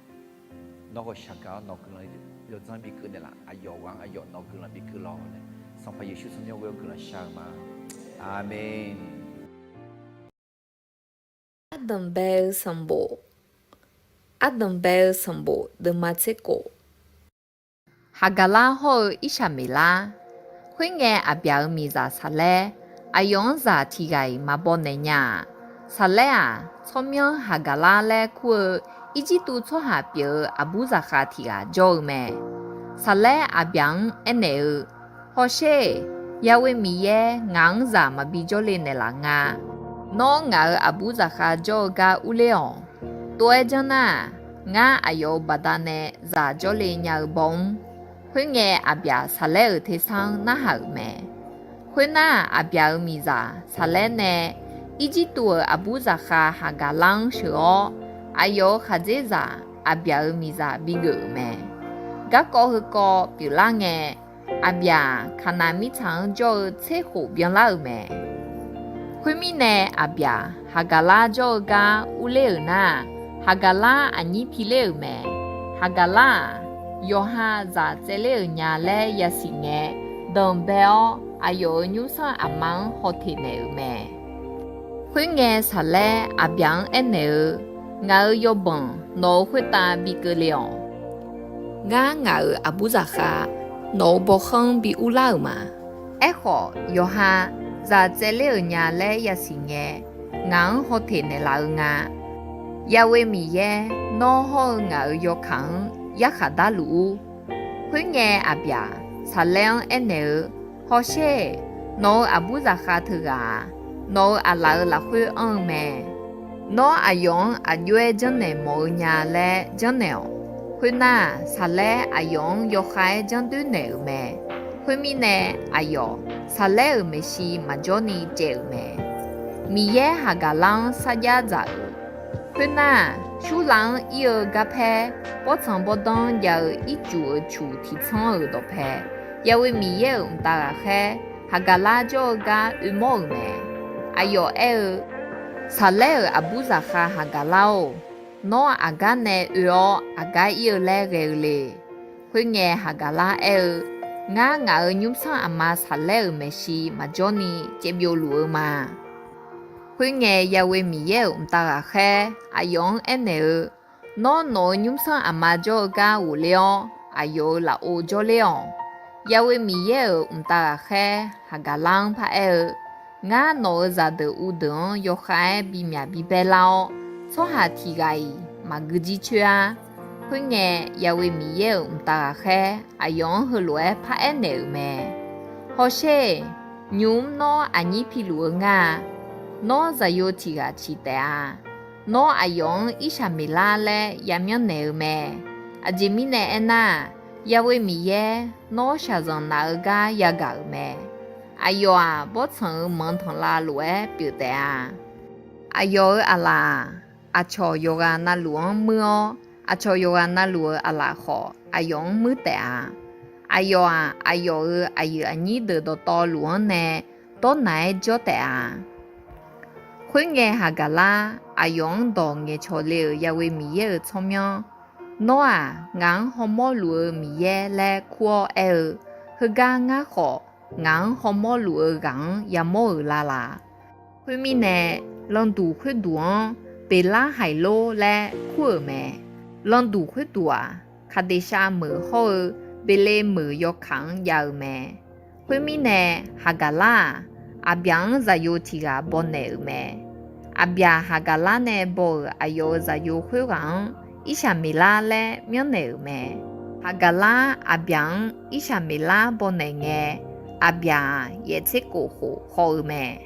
Nawr ghawqshaq gaq-awr nawq guiqlanq yawdzanr bi keuv naeqlaf, aqyawf ghaq-anr aqyawf nawq guiqlanq bi keuv lawr laer, Sanqpaq Yeqsur tsawrmyanr ghoe-awr guiqlanq shar-eu ma. Aqmeq. Ardanqbae-eu sanqbof. Ardanqbae-eu sanqbof deuvma tser kof. Haqgaqlar hawr-eu Irsaqmeqlar. Khoerngae, Aqbyaq-euq miqzaq Saqlaer, aqyawf-anr zaq tiq ghaq-iq maqbaw naeq nya-aq, Saqlaer-aq, tsawrmyanr Haqgaqlar laer kur-eu Irjirtuv tsawrhaq pyeuf-eu aqbur zaqkhav tiq ghaq jawr-eu mae. Saqlaer Aqbyaq-anr aernaeq-eu, Hawsher-eq, Yaghoe Miqyaer ngaq-anr zaq maqbi jawrle naeqlaf nga. Nawr ngaq-euq aqbur zaqkhav jawr-eu gar urler-awq. Tov-aer janr nar-aq, ngar aqyawf-euq baqdanae zaq jawrle nya-eu baw mr. Khoerngae, Aqbyaq Saqlaer-euq tersar-anr narhaq-euq mae. Khoernar, Aqbyaq-euq miqzaq Saqlaer nae Irjirtuv-euq aqbur zaqkhav Haqgaqlar-anr sheuq-awr, aqyawf-euq khaqdzerzaq Aqbyaq-euq miqzaq bigeuf-euq mae. Garkawv heukawv pyeuflar ngae, Aqbyaq Kaqnaq mirtsaq-anr jawr-eu tser khof byanlar-euq mae. Khoermirnae, Aqbyaq Haqgaqlar jawr-eu gar urler-euq nar-aq, Haqgaqlar aqnyir piler-euq mae. Haqgaqlar-aq, yawqha zaq tsaevler-euq nya laer yasiq ngae, danqbae-awr aqyawf-euq nymrsanr aqma-anr hawteq naeq-euq mae. Khoerngae, Saqlaer Aqbyaq-anr aernaeq-eu, Ngaq-euq yawbanq nawq-euq khoertav bi keuvle-awq. Ngar ngaq-euq aqbur zaqkhav nawq-euq bawkhanr-anr bi urlar-euq ma. Aerkhawf, yawqha zaq tsaevler-euq nya laer yasiq ngae, ngaq-anr hawteq naeqlaf-eu nga. Yaghoe Miqyaer, nawr hawr-eu ngaq-euq yawkaq-anr yarkhaq darluf-ur. Khoerngae, Aqbyaq Saqlaer-anr aernaeq-eu, Hawsher-eq, nawq-euq aqbur zaqkhav teughaq-aq, nawq-euq aqlaf-euq lafkhoer anr-eu mae. Nawr aqyawf-anr aq jov-aer janrnaeq mawf-eu nya laer janrnaeq-awq. Khoernar, Saqlaer aqyawf-anr yawkhav-aer janr doer naeq-euq mae. Khoermirnae, aqyawf Saqlaer-euq maeqshi maqjawr ni caev-euq mae. Miqyaer Haqgaqlar-anr sarjax dzaq-euq. Khoernar, Surlav-anr ir-eu garpaer bawrtsanq bawrdanr jav-eu ircuf-euq cuq tiqtsanr-euq dawqpae, Yaghoe Miqyaer-euq mqtav ghaqkhaer Haqgaqlar jawr-eu gar oermawr-euq mae. Aqyawf aer-eu, Saqlaer-euq aqbur zaqkhav Haqgaqlar-or, nawr aqgar nae oe-awr aqgar ir-eu laer ghae-eu le. Khoerngae, Haqgaqlar aer-eu, Ngar ngaq-euq nymrsanr aqma Saqlaer-euq maeqshi maqjawr ni caevbyov luf-eu ma. Khoerngae, Yaghoe Miqyaer-euq mqtav ghaqkhaer aqyawf-anr aernaeq-eu, Nawr nawq-euq nymrsanr aqma jawr-eu gar ghofler-awr, aqyawf-euq lafov jawrler-awq. Yaghoe Miqyaer-euq mqtav ghaqkhaer Haqgaqlar-anr paraer-eu, Ngar nawq-euq zaqdeuq uvdeuq-anr yawkhav-aer bimyaq bibaer lar-awr, tsawrhaq tiq ghaq-iq maqgui jir coer-ar. Khoerngae, Yaghoe Miqyaer-euq mqtav ghaqkhaer aqyawf-anr heulof-aer paraer naeq-euq mae. Hawsher-eq, nymq-mr nawr aqnyir piluf-eu ngar-a. Nawr zaqyo tiq ghaq ciq taef-a. Nawr aqyawf-anr Irsaqmeqlar laer yamyanr naeq-eu mae. Aqjeq mirnae aernar-aq, Yaghoe Miqyaer nawr shaqzanq naf-eu gar yagaq-euq mae. Aqyawf-aq, bawrtsanq-euq manq tanqlav lof-aer pyeuf taef-a. Aqyawf-euq aqlaf-aq, aqcawq yawqghaq navluf-anr muir-awr, aqcawq yawqghaq navluf-euq aqlaf khawf aqyawf-anr muir taef-a. Aqyawf-aq, aqyawf-euq aqyuif aqnyir deuq dawqtawvluf-anr nae dawrnaq-aer jawr taef-a. Khoerngae, Haqgaqlar aqyawf-anr dawq ngaeqcawq le-euq Yaghoe Miqyaer-euq tsawrmyanr, Nawr-aq, ngaq-anr hawmawr luf-eu Miqyaer laer kur-awr aer-eu, Heugar ngar khawf, ngaq-anr hawmawr luf-eu ghaq-anr yamawr-euq la laq? Khoermirnae, landuq khoerduq-anr Beqlarhaiqlor laer kur-euq mae. Landuq khoerduq-aq, Kaqdeqshav meuq hawr-eu Beqlemeuq yawkaq-anr jav-eu mae. Khoermirnae, Haqgaqlar-aq, Aqbyaq-anr zaqyo tiq ghaq baw naeq-euq mae. Aqbyaq Haqgaqlar nae baw-euq aqyawf-euq zaqyo khoerghaq-anr Irsaqmeqlar laer myanrnaeq-euq mae. Haqgaqlar Aqbyaq-anr Irsaqmeqlar baw naeq ngae, Aqbyaq-aq, yaeq tser kof khof haw-eu mae.